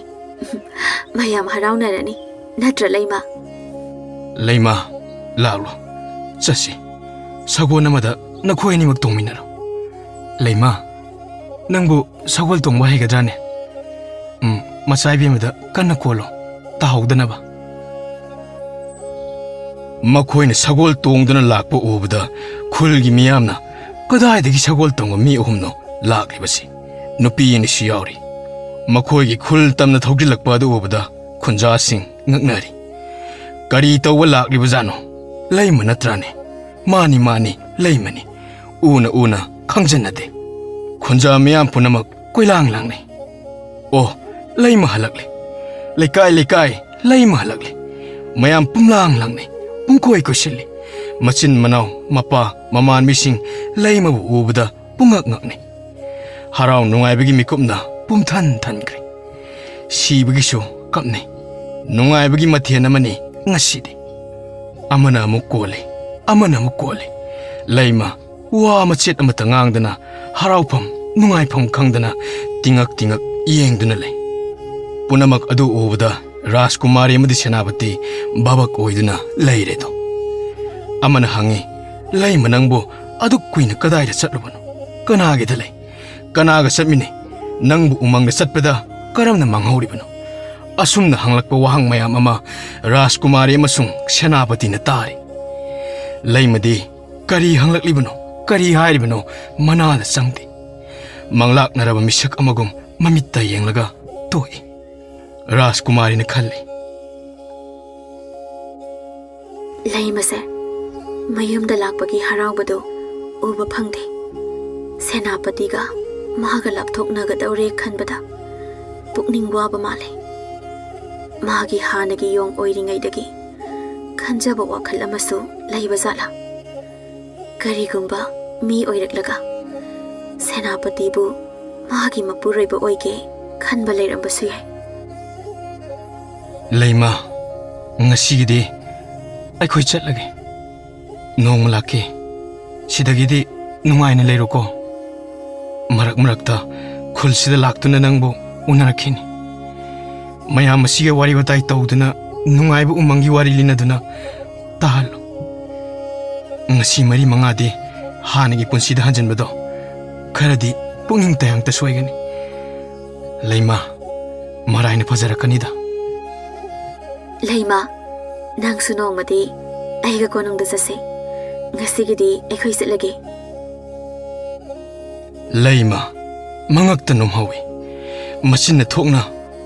ꯃꯌꯥꯝ ꯍꯔꯥꯎꯅꯔꯅꯤ, ꯅꯠꯇ꯭ꯔ ꯂꯩꯃ?" "ꯂꯩꯃ, ꯂꯥꯛꯂꯣ, ꯆꯠꯁꯤ꯫ ꯁꯒꯣꯜ ꯑꯃꯗ ꯅꯈꯣꯏ ꯑꯅꯤꯃꯛ ꯇꯣꯡꯃꯤꯟꯅꯔꯣ꯫ ꯂꯩꯃ, ꯅꯪꯕꯨ ꯁꯒꯣꯜ ꯇꯣꯡꯕ ꯍꯩꯒꯗ꯭ꯔꯥꯅꯦ? ꯎꯝ, ꯃꯆꯥ ꯏꯕꯦꯝꯃꯗ ꯀꯟꯅ ꯀꯣꯜꯂꯣ, ꯇꯥꯍꯧꯗꯅꯕ꯫" ꯃꯈꯣꯏꯅ ꯁꯒꯣꯜ ꯇꯣꯡꯗꯨꯅ ꯂꯥꯛꯄ ꯎꯕꯗ ꯈꯨꯜꯒꯤ ꯃꯤꯌꯥꯝꯅ, "ꯀꯗꯥꯏꯗꯒꯤ ꯁꯒꯣꯜ ꯇꯣꯡꯕ ꯃꯤ ꯑꯍꯨꯝꯅꯣ ꯂꯥꯛꯂꯤꯕꯁꯤ? ꯅꯨꯄꯤ ꯑꯅꯤꯁꯨ ꯌꯥꯎꯔꯤ꯫ ꯃꯈꯣꯏꯒꯤ ꯈꯨꯜ ꯇꯝꯅ ꯊꯧꯖꯤꯜꯂꯛꯄ ꯑꯗꯨ ꯎꯕꯗ ꯈꯨꯟꯖꯥꯁꯤꯡ ꯉꯛꯅꯔꯤ꯫ "ꯀꯔꯤ ꯇꯧꯕ ꯂꯥꯛꯂꯤꯕꯖꯥꯠꯅꯣ? ꯂꯩꯃ ꯅꯠꯇ꯭ꯔꯥꯅꯦ?" "ꯃꯥꯅꯤ, ꯃꯥꯅꯤ, ꯂꯩꯃꯅꯤ꯫ ꯎꯅ ꯎꯅ ꯈꯪꯖꯟꯅꯗꯦ꯫" ꯈꯨꯟꯖꯥ ꯃꯤꯌꯥꯝ ꯄꯨꯝꯅꯃꯛ ꯀꯣꯏꯂꯥꯡ ꯂꯥꯡꯅꯩ꯫ "ꯑꯣ, ꯂꯩꯃ ꯍꯜꯂꯛꯂꯦ꯫ ꯂꯩꯀꯥꯏ ꯂꯩꯀꯥꯏ ꯂꯩꯃ ꯍꯜꯂꯛꯂꯦ꯫ ꯃꯌꯥꯝ ꯄꯨꯝꯂꯥꯡ ꯂꯥꯡꯅꯩ, ꯄꯨꯡꯀꯣꯏ ꯀꯣꯏꯁꯤꯜꯂꯤ꯫ ꯃꯆꯤꯟ ꯃꯅꯥꯎ, ꯃꯄꯥ ꯃꯃꯥꯟꯕꯤꯁꯤꯡ ꯂꯩꯃꯕꯨ ꯎꯕꯗ ꯄꯨꯡꯉꯛ ꯉꯛꯅꯩ꯫ ꯍꯔꯥꯎ ꯅꯨꯡꯉꯥꯏꯕꯒꯤ ꯃꯤꯀꯨꯞꯅ ꯄꯨꯝꯊꯟ ꯊꯟꯈ꯭ꯔꯦ꯫ ꯁꯤꯕꯒꯤꯁꯨ ꯀꯞꯅꯩ꯫ ꯅꯨꯡꯉꯥꯏꯕꯒꯤ ꯃꯊꯦꯜ ꯑꯃꯅꯤ ꯉꯁꯤꯗꯤ꯫" ꯑꯃꯅ ꯑꯃꯨꯛ ꯀꯣꯜꯂꯤ, ꯑꯃꯅ ꯑꯃꯨꯛ ꯀꯣꯜꯂꯤ꯫ ꯂꯩꯃ ꯋꯥ ꯃꯆꯦꯠ ꯑꯃꯠꯇ ꯉꯥꯡꯗꯅ, ꯍꯔꯥꯎꯐꯝ ꯅꯨꯡꯉꯥꯏꯐꯝ ꯈꯪꯗꯅ ꯇꯤꯉꯛ ꯇꯤꯉꯛ ꯌꯦꯡꯗꯨꯅ ꯂꯩ꯫ ꯄꯨꯝꯅꯃꯛ ꯑꯗꯨ ꯎꯕꯗ ꯔꯥꯖꯀꯨꯃꯥꯔꯤ ꯑꯃꯗꯤ ꯁꯦꯅꯥꯄꯇꯤ ꯚꯥꯕꯛ ꯑꯣꯏꯗꯨꯅ ꯂꯩꯔꯦꯗꯣ꯫ ꯑꯃꯅ ꯍꯪꯉꯤ, "ꯂꯩꯃ, ꯅꯪꯕꯨ ꯑꯗꯨꯛ ꯀꯨꯏꯅ ꯀꯗꯥꯏꯗ ꯆꯠꯂꯨꯕꯅꯣ? ꯀꯅꯥꯒꯤꯗ ꯂꯩ? ꯀꯅꯥꯒ ꯆꯠꯃꯤꯟꯅꯩ? ꯅꯪꯕꯨ ꯎꯃꯪꯗ ꯆꯠꯄꯗ ꯀꯔꯝꯅ ꯃꯥꯡꯍꯧꯔꯤꯕꯅꯣ?" ꯑꯁꯨꯝꯅ ꯍꯪꯂꯛꯄ ꯋꯥꯍꯪ ꯃꯌꯥꯝ ꯑꯃ ꯔꯥꯖꯀꯨꯃꯥꯔꯤ ꯑꯃꯁꯨꯡ ꯁꯦꯅꯥꯄꯇꯤꯅ ꯇꯥꯔꯤ꯫ ꯂꯩꯃꯗꯤ ꯀꯔꯤ ꯍꯪꯂꯛꯂꯤꯕꯅꯣ, ꯀꯔꯤ ꯍꯥꯏꯔꯤꯕꯅꯣ ꯃꯅꯥꯗ ꯆꯪꯗꯦ꯫ ꯃꯪꯂꯥꯛꯅꯔꯕ ꯃꯤꯁꯛ ꯑꯃꯒꯨꯝ ꯃꯃꯤꯠꯇ ꯌꯦꯡꯂꯒ ꯇꯣꯛꯏ꯫ ꯔꯥꯖꯀꯨꯃꯥꯔꯤꯅ ꯈꯜꯂꯤ, "ꯂꯩꯃꯁꯦ ꯃꯌꯨꯝꯗ ꯂꯥꯛꯄꯒꯤ ꯍꯔꯥꯎꯕꯗꯨ ꯎꯕ ꯐꯪꯗꯦ꯫ ꯁꯦꯅꯥꯄꯇꯤꯒ ꯃꯥꯒ ꯂꯥꯞꯊꯣꯛꯅꯒꯗꯧꯔꯦ ꯈꯟꯕꯗ ꯄꯨꯛꯅꯤꯡ ꯋꯥꯕ ꯃꯥꯜꯂꯦ꯫ ꯃꯥꯒꯤ ꯍꯥꯟꯅꯒꯤ ꯌꯣꯡ ꯑꯣꯏꯔꯤꯉꯩꯗꯒꯤ ꯈꯟꯖꯕ ꯋꯥꯈꯜ ꯑꯃꯁꯨ ꯂꯩꯕ ꯖꯥꯠꯂꯥ? ꯀꯔꯤꯒꯨꯝꯕ ꯃꯤ ꯑꯣꯏꯔꯛꯂꯒ ꯁꯦꯅꯥꯄꯇꯤꯕꯨ ꯃꯥꯒꯤ ꯃꯄꯨꯔꯣꯏꯕ ꯑꯣꯏꯒꯦ ꯈꯟꯕ ꯂꯩꯔꯝꯕꯁꯨ ꯌꯥꯏ꯫" "ꯂꯩꯃ, ꯉꯁꯤꯒꯤꯗꯤ ꯑꯩꯈꯣꯏ ꯆꯠꯂꯒꯦ꯫ ꯅꯣꯡꯃ ꯂꯥꯛꯀꯦ꯫ ꯁꯤꯗꯒꯤꯗꯤ ꯅꯨꯡꯉꯥꯏꯅ ꯂꯩꯔꯣꯀꯣ꯫ ꯃꯔꯛ ꯃꯔꯛꯇ ꯈꯨꯜꯁꯤꯗ ꯂꯥꯛꯇꯨꯅ ꯅꯪꯕꯨ ꯎꯅꯔꯛꯈꯤꯅꯤ꯫ ꯃꯌꯥꯝ ꯑꯁꯤꯒ ꯋꯥꯔꯤ ꯋꯥꯇꯥꯏ ꯇꯧꯗꯨꯅ, ꯅꯨꯡꯉꯥꯏꯕ ꯎꯃꯪꯒꯤ ꯋꯥꯔꯤ ꯂꯤꯅꯗꯨꯅ ꯇꯥꯍꯜꯂꯨ꯫ ꯉꯁꯤ ꯃꯔꯤ ꯃꯉꯥꯗꯤ ꯍꯥꯟꯅꯒꯤ ꯄꯨꯟꯁꯤꯗ ꯍꯟꯖꯤꯟꯕꯗꯣ ꯈꯔꯗꯤ ꯄꯨꯛꯅꯤꯡ ꯇꯌꯥꯡꯇ ꯁꯣꯏꯒꯅꯤ꯫ ꯂꯩꯃ, ꯃꯔꯥꯏꯅ ꯐꯖꯔꯛꯀꯅꯤꯗ꯫" "ꯂꯩꯃ, ꯅꯪꯁꯨ ꯅꯣꯡꯃꯗꯤ ꯑꯩꯒ ꯀꯣꯅꯨꯡꯗ ꯆꯠꯁꯦ꯫ ꯉꯁꯤꯒꯤꯗꯤ ꯑꯩꯈꯣꯏ ꯆꯠꯂꯒꯦ꯫" ꯂꯩꯃ ꯃꯉꯛꯇ ꯅꯣꯝꯍꯧꯏ꯫ ꯃꯆꯤꯟꯅ ꯊꯣꯛꯅ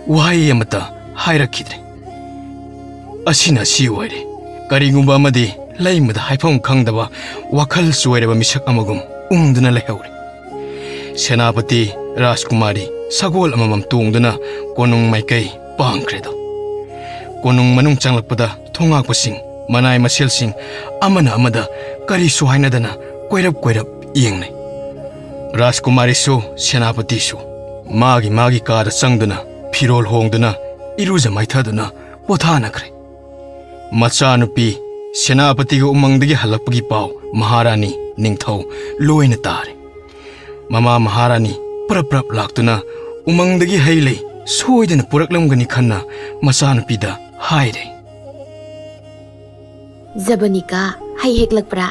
ꯋꯥꯍꯩ ꯑꯃꯠꯇ ꯍꯥꯏꯔꯛꯈꯤꯗ꯭ꯔꯦ꯫ ꯑꯁꯤꯅ ꯑꯁꯤ ꯑꯣꯏꯔꯦ꯫ ꯀꯔꯤꯒꯨꯝꯕ ꯑꯃꯗꯤ ꯂꯩꯃꯗ ꯍꯥꯏꯐꯝ ꯈꯪꯗꯕ ꯋꯥꯈꯜ ꯆꯣꯏꯔꯕ ꯃꯤꯁꯛ ꯑꯃꯒꯨꯝ ꯎꯪꯗꯨꯅ ꯂꯩꯍꯧꯔꯦ꯫ ꯁꯦꯅꯥꯄꯇꯤ ꯔꯥꯖꯀꯨꯃꯥꯔꯤ ꯁꯒꯣꯜ ꯑꯃꯃꯝ ꯇꯣꯡꯗꯨꯅ ꯀꯣꯅꯨꯡ ꯃꯥꯏꯀꯩ ꯄꯥꯡꯈ꯭ꯔꯦꯗꯣ꯫ ꯀꯣꯅꯨꯡ ꯃꯅꯨꯡ ꯆꯪꯂꯛꯄꯗ ꯊꯣꯉꯥꯛꯄꯁꯤꯡ, ꯃꯅꯥꯏ ꯃꯁꯦꯜꯁꯤꯡ ꯑꯃꯅ ꯑꯃꯗ ꯀꯔꯤꯁꯨ ꯍꯥꯏꯅꯗꯅ ꯀꯣꯏꯔꯞ ꯀꯣꯏꯔꯞ ꯌꯦꯡꯅꯩ꯫ ꯔꯥꯖꯀꯨꯃꯥꯔꯤꯁꯨ ꯁꯦꯅꯥꯄꯇꯤꯁꯨ ꯃꯥꯒꯤ ꯃꯥꯒꯤ ꯀꯥꯗ ꯆꯪꯗꯨꯅ ꯐꯤꯔꯣꯜ ꯍꯣꯡꯗꯨꯅ ꯏꯔꯨꯖ ꯃꯥꯏꯊꯗꯨꯅ ꯄꯣꯊꯥꯅꯈ꯭ꯔꯦ꯫ ꯃꯆꯥꯅꯨꯄꯤ ꯁꯦꯅꯥꯄꯇꯤꯒ ꯎꯃꯪꯗꯒꯤ ꯍꯜꯂꯛꯄꯒꯤ ꯄꯥꯎ ꯃꯍꯥꯔꯥꯅꯤ ꯅꯤꯡꯊꯧ ꯂꯣꯏꯅ ꯇꯥꯔꯦ꯫ ꯃꯃꯥ ꯃꯍꯥꯔꯥꯅꯤ ꯄ꯭ꯔꯞ ꯄ꯭ꯔꯞ ꯂꯥꯛꯇꯨꯅ ꯎꯃꯪꯗꯒꯤ ꯍꯩ ꯂꯩ ꯁꯣꯏꯗꯅ ꯄꯨꯔꯛꯂꯝꯒꯅꯤ ꯈꯟꯅ ꯃꯆꯥꯅꯨꯄꯤꯗ ꯍꯥꯏꯔꯦ꯫ ꯖꯕꯅꯤꯀꯥ, ꯍꯩ ꯍꯦꯛꯂꯛꯄ꯭ꯔꯥ?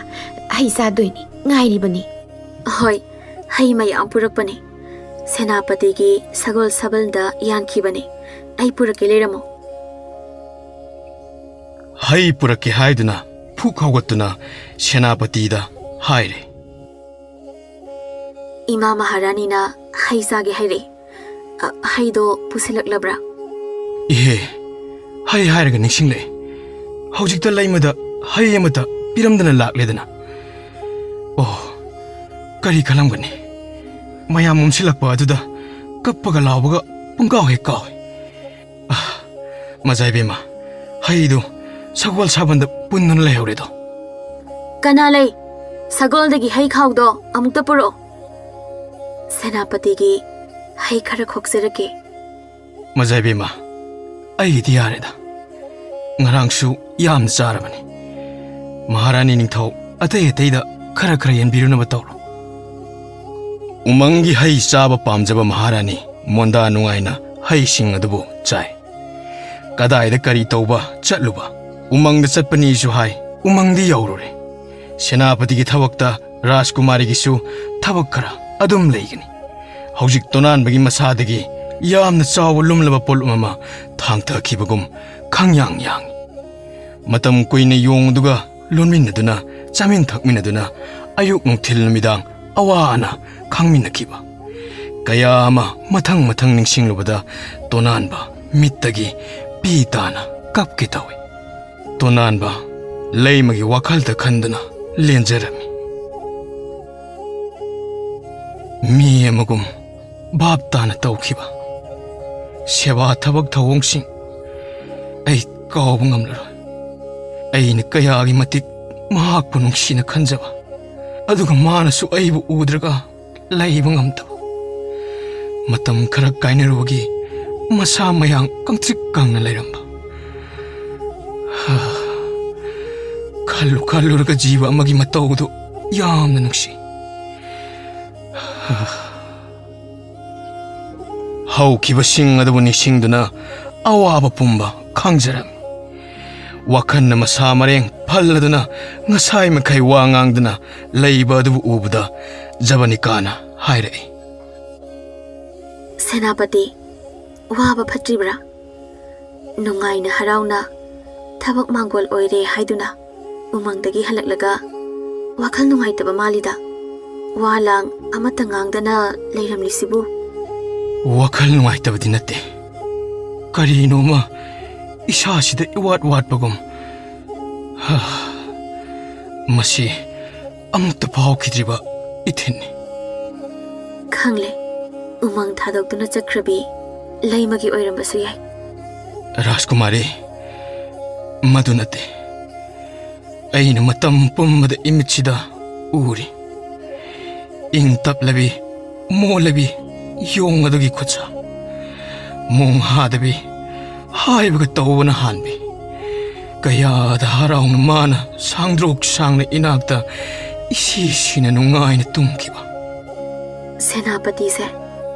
ꯍꯩ ꯆꯥꯗꯣꯏꯅꯤ, ꯉꯥꯏꯔꯤꯕꯅꯤ꯫ ꯍꯣꯏ, ꯍꯩ ꯃꯌꯥꯝ ꯄꯨꯔꯛꯄꯅꯤ꯫ ꯁꯦꯅꯥꯄꯇꯤꯒꯤ ꯁꯒꯣꯜ ꯁꯥꯕꯜꯗ ꯌꯥꯟꯈꯤꯕꯅꯤ꯫ ꯑꯩ ꯄꯨꯔꯛꯀꯦ, ꯂꯩꯔꯝꯃꯣ꯫ ꯍꯩ ꯄꯨꯔꯛꯀꯦ ꯍꯥꯏꯗꯨꯅ ꯐꯨꯛ ꯍꯧꯒꯠꯇꯨꯅ ꯁꯦꯅꯥꯄꯇꯤꯗ ꯍꯥꯏꯔꯦ꯫ ꯏꯃꯥ ꯃꯍꯥꯔꯥꯅꯤꯅ ꯍꯩ ꯆꯥꯒꯦ ꯍꯥꯏꯔꯛꯏ꯫ ꯑ, ꯍꯩꯗꯣ ꯄꯨꯁꯤꯜꯂꯛꯂꯕ꯭ꯔꯥ? ꯏꯍꯦ, ꯍꯩ ꯍꯥꯏꯔꯒ ꯅꯤꯡꯁꯤꯡꯂꯛꯑꯦ꯫ ꯍꯧꯖꯤꯛꯇ ꯂꯩꯃꯗ ꯍꯩ ꯑꯃꯠꯇ ꯄꯤꯔꯝꯗꯅ ꯂꯥꯛꯂꯦꯗꯅ꯫ ꯑꯣ, ꯀꯔꯤ ꯈꯜꯂꯝꯒꯅꯤ? ꯃꯌꯥꯝ ꯑꯣꯝꯁꯤꯜꯂꯛꯄ ꯑꯗꯨꯗ ꯀꯞꯄꯒ ꯂꯥꯎꯕꯒ ꯄꯨꯡꯀꯥꯎ ꯍꯦꯛ ꯀꯥꯎꯏ꯫ ꯑꯥ, ꯃꯖꯥ ꯏꯕꯦꯝꯃ, ꯍꯩꯗꯨ ꯁꯒꯣꯜ ꯁꯥꯕꯟꯗ ꯄꯨꯟꯗꯨꯅ ꯂꯩꯍꯧꯔꯦꯗꯣ꯫ ꯀꯅꯥ ꯂꯩ? ꯁꯒꯣꯜꯗꯒꯤ ꯍꯩ ꯈꯥꯎꯗꯣ ꯑꯃꯨꯛꯇ ꯄꯨꯔꯛꯑꯣ꯫ ꯁꯦꯅꯥꯄꯇꯤꯒꯤ ꯍꯩ ꯈꯔ ꯈꯣꯛꯆꯔꯛꯀꯦ꯫ ꯃꯖꯥ ꯏꯕꯦꯝꯃ, ꯑꯩꯒꯤꯗꯤ ꯌꯥꯔꯦꯗ꯫ ꯉꯔꯥꯡꯁꯨ ꯌꯥꯝꯅ ꯆꯥꯔꯕꯅꯤ꯫ ꯃꯍꯥꯔꯥꯅꯤ ꯅꯤꯡꯊꯧ ꯑꯇꯩ ꯑꯇꯩꯗ ꯈꯔ ꯈꯔ ꯌꯦꯟꯕꯤꯔꯨꯅꯕ ꯇꯧꯔꯣ꯫ ꯎꯃꯪꯒꯤ ꯍꯩ ꯆꯥꯕ ꯄꯥꯝꯖꯕ ꯃꯍꯥꯔꯥꯅꯤ ꯃꯣꯟꯗꯥ ꯅꯨꯡꯉꯥꯏꯅ ꯍꯩꯁꯤꯡ ꯑꯗꯨꯕꯨ ꯆꯥꯏ꯫ ꯀꯗꯥꯏꯗ ꯀꯔꯤ ꯇꯧꯕ ꯆꯠꯂꯨꯕ? ꯎꯃꯪꯗ ꯆꯠꯄꯅꯤꯁꯨ ꯍꯥꯏ, ꯎꯃꯪꯗꯤ ꯌꯧꯔꯨꯔꯦ꯫ ꯁꯦꯅꯥꯄꯇꯤꯒꯤ ꯊꯕꯛꯇ ꯔꯥꯖꯀꯨꯃꯥꯔꯤꯒꯤꯁꯨ ꯊꯕꯛ ꯈꯔ ꯑꯗꯨꯝ ꯂꯩꯒꯅꯤ꯫ ꯍꯧꯖꯤꯛ ꯇꯣꯅꯥꯟꯕꯒꯤ ꯃꯁꯥꯗꯒꯤ ꯌꯥꯝꯅ ꯆꯥꯎꯕ ꯂꯨꯝꯂꯕ ꯄꯣꯠꯂꯨꯝ ꯑꯃ ꯊꯥꯡꯊꯈꯤꯕꯒꯨꯝ ꯈꯪꯌꯥꯡ ꯌꯥꯡꯏ꯫ ꯃꯇꯝ ꯀꯨꯏꯅ ꯌꯣꯡꯗꯨꯒ ꯂꯣꯟꯃꯤꯟꯅꯗꯨꯅ, ꯆꯥꯃꯤꯟ ꯊꯛꯃꯤꯟꯅꯗꯨꯅ ꯑꯌꯨꯛ ꯅꯨꯡꯊꯤꯜ ꯅꯨꯃꯤꯗꯥꯡ ꯑꯋꯥ ꯑꯅꯥ ꯈꯪꯃꯤꯟꯅꯈꯤꯕ꯫ ꯀꯌꯥ ꯑꯃ ꯃꯊꯪ ꯃꯊꯪ ꯅꯤꯡꯁꯤꯡꯂꯨꯕꯗ ꯇꯣꯅꯥꯟꯕ ꯃꯤꯠꯇꯒꯤ ꯄꯤ ꯇꯥꯅ ꯀꯞꯀꯦ ꯇꯧꯏ꯫ ꯇꯣꯅꯥꯟꯕ ꯂꯩꯃꯒꯤ ꯋꯥꯈꯜꯗ ꯈꯟꯗꯨꯅ ꯂꯦꯟꯖꯔꯝꯃꯤ꯫ ꯃꯤ ꯑꯃꯒꯨꯝ ꯚꯥꯞ ꯇꯥꯅ ꯇꯧꯈꯤꯕ ꯁꯦꯕꯥ ꯊꯕꯛ ꯊꯧꯑꯣꯡꯁꯤꯡ ꯑꯩ ꯀꯥꯎꯕ ꯉꯝꯂꯔꯣꯏ꯫ ꯑꯩꯅ ꯀꯌꯥꯒꯤ ꯃꯇꯤꯛ ꯃꯍꯥꯛꯄꯨ ꯅꯨꯡꯁꯤꯅ ꯈꯟꯖꯕ, ꯑꯗꯨꯒ ꯃꯥꯅꯁꯨ ꯑꯩꯕꯨ ꯎꯗ꯭ꯔꯒ ꯂꯩꯕ ꯉꯝꯗꯕ꯫ ꯃꯇꯝ ꯈꯔ ꯀꯥꯏꯅꯔꯨꯕꯒꯤ ꯃꯁꯥ ꯃꯌꯥꯡ ꯀꯪꯇ꯭ꯔꯤꯛ ꯀꯪꯅ ꯂꯩꯔꯝꯕ꯫ ꯍꯥ, ꯈꯜꯂꯨ ꯈꯜꯂꯨꯔꯒ ꯖꯤꯕ ꯑꯃꯒꯤ ꯃꯇꯧꯗꯨ ꯌꯥꯝꯅ ꯅꯨꯡꯁꯤ꯫ ꯍꯥ꯫ ꯍꯧꯈꯤꯕꯁꯤꯡ ꯑꯗꯨꯕꯨ ꯅꯤꯡꯁꯤꯡꯗꯨꯅ ꯑꯋꯥꯕ ꯄꯨꯝꯕ ꯈꯪꯖꯔꯝꯃꯤ꯫ ꯋꯥꯈꯜꯅ ꯃꯁꯥ ꯃꯔꯦꯡ ꯐꯜꯂꯗꯨꯅ ꯉꯁꯥꯏ ꯃꯈꯩ ꯋꯥ ꯉꯥꯡꯗꯨꯅ ꯂꯩꯕ ꯑꯗꯨꯕꯨ ꯎꯕꯗ ꯖꯕꯅꯤꯀꯥꯅ ꯍꯥꯏꯔꯛꯏ꯫ ꯁꯦꯅꯥꯄꯇꯤ, ꯋꯥꯕ ꯐꯠꯇ꯭ꯔꯤꯕ꯭ꯔꯥ? ꯅꯨꯡꯉꯥꯏꯅ ꯍꯔꯥꯎꯅ ꯊꯕꯛ ꯃꯥꯡꯒꯣꯜ ꯑꯣꯏꯔꯦ ꯍꯥꯏꯗꯨꯅ ꯎꯃꯪꯗꯒꯤ ꯍꯜꯂꯛꯂꯒ ꯋꯥꯈꯜ ꯅꯨꯡꯉꯥꯏꯇꯕ ꯃꯥꯜꯂꯤꯗ꯫ ꯋꯥ ꯂꯥꯡ ꯑꯃꯠꯇ ꯉꯥꯡꯗꯅ ꯂꯩꯔꯝꯂꯤꯁꯤꯕꯨ? ꯋꯥꯈꯜ ꯅꯨꯡꯉꯥꯏꯇꯕꯗꯤ ꯅꯠꯇꯦ, ꯀꯔꯤꯅꯣꯃ ꯏꯁꯥꯁꯤꯗ ꯏꯋꯥꯠ ꯋꯥꯠꯄꯒꯨꯝ꯫ ꯍꯥ, ꯃꯁꯤ ꯑꯃꯨꯛꯇ ꯐꯥꯎꯈꯤꯗ꯭ꯔꯤꯕ ꯏꯊꯤꯟꯅꯤ꯫ ꯈꯪꯂꯦ, ꯎꯃꯪ ꯊꯥꯗꯣꯛꯇꯨꯅ ꯆꯠꯈ꯭ꯔꯕꯤ ꯂꯩꯃꯒꯤ ꯑꯣꯏꯔꯝꯕꯁꯨ ꯌꯥꯏ꯫ ꯔꯥꯖꯀꯨꯃꯥꯔꯤ, ꯃꯗꯨ ꯅꯠꯇꯦ꯫ ꯑꯩꯅ ꯃꯇꯝ ꯄꯨꯝꯕꯗ ꯏꯃꯤꯠꯁꯤꯗ ꯎꯔꯤ꯫ ꯏꯪ ꯇꯞꯂꯕꯤ, ꯃꯣꯜꯂꯕꯤ ꯌꯣꯡ ꯑꯗꯨꯒꯤ ꯈꯨꯠꯁꯥ꯫ ꯃꯣꯡ ꯍꯥꯗꯕꯤ, ꯍꯥꯏꯕꯒ ꯇꯧꯕꯅ ꯍꯥꯟꯕꯤ꯫ ꯀꯌꯥꯗ ꯍꯔꯥꯎꯅ ꯃꯥꯅ ꯁꯥꯡꯗ꯭ꯔꯣꯛ ꯁꯥꯡꯅ ꯏꯅꯥꯛꯇ ꯏꯁꯤ ꯁꯤꯅ ꯅꯨꯡꯉꯥꯏꯅ ꯇꯨꯝꯈꯤꯕ꯫ ꯁꯦꯅꯥꯄꯇꯤꯁꯦ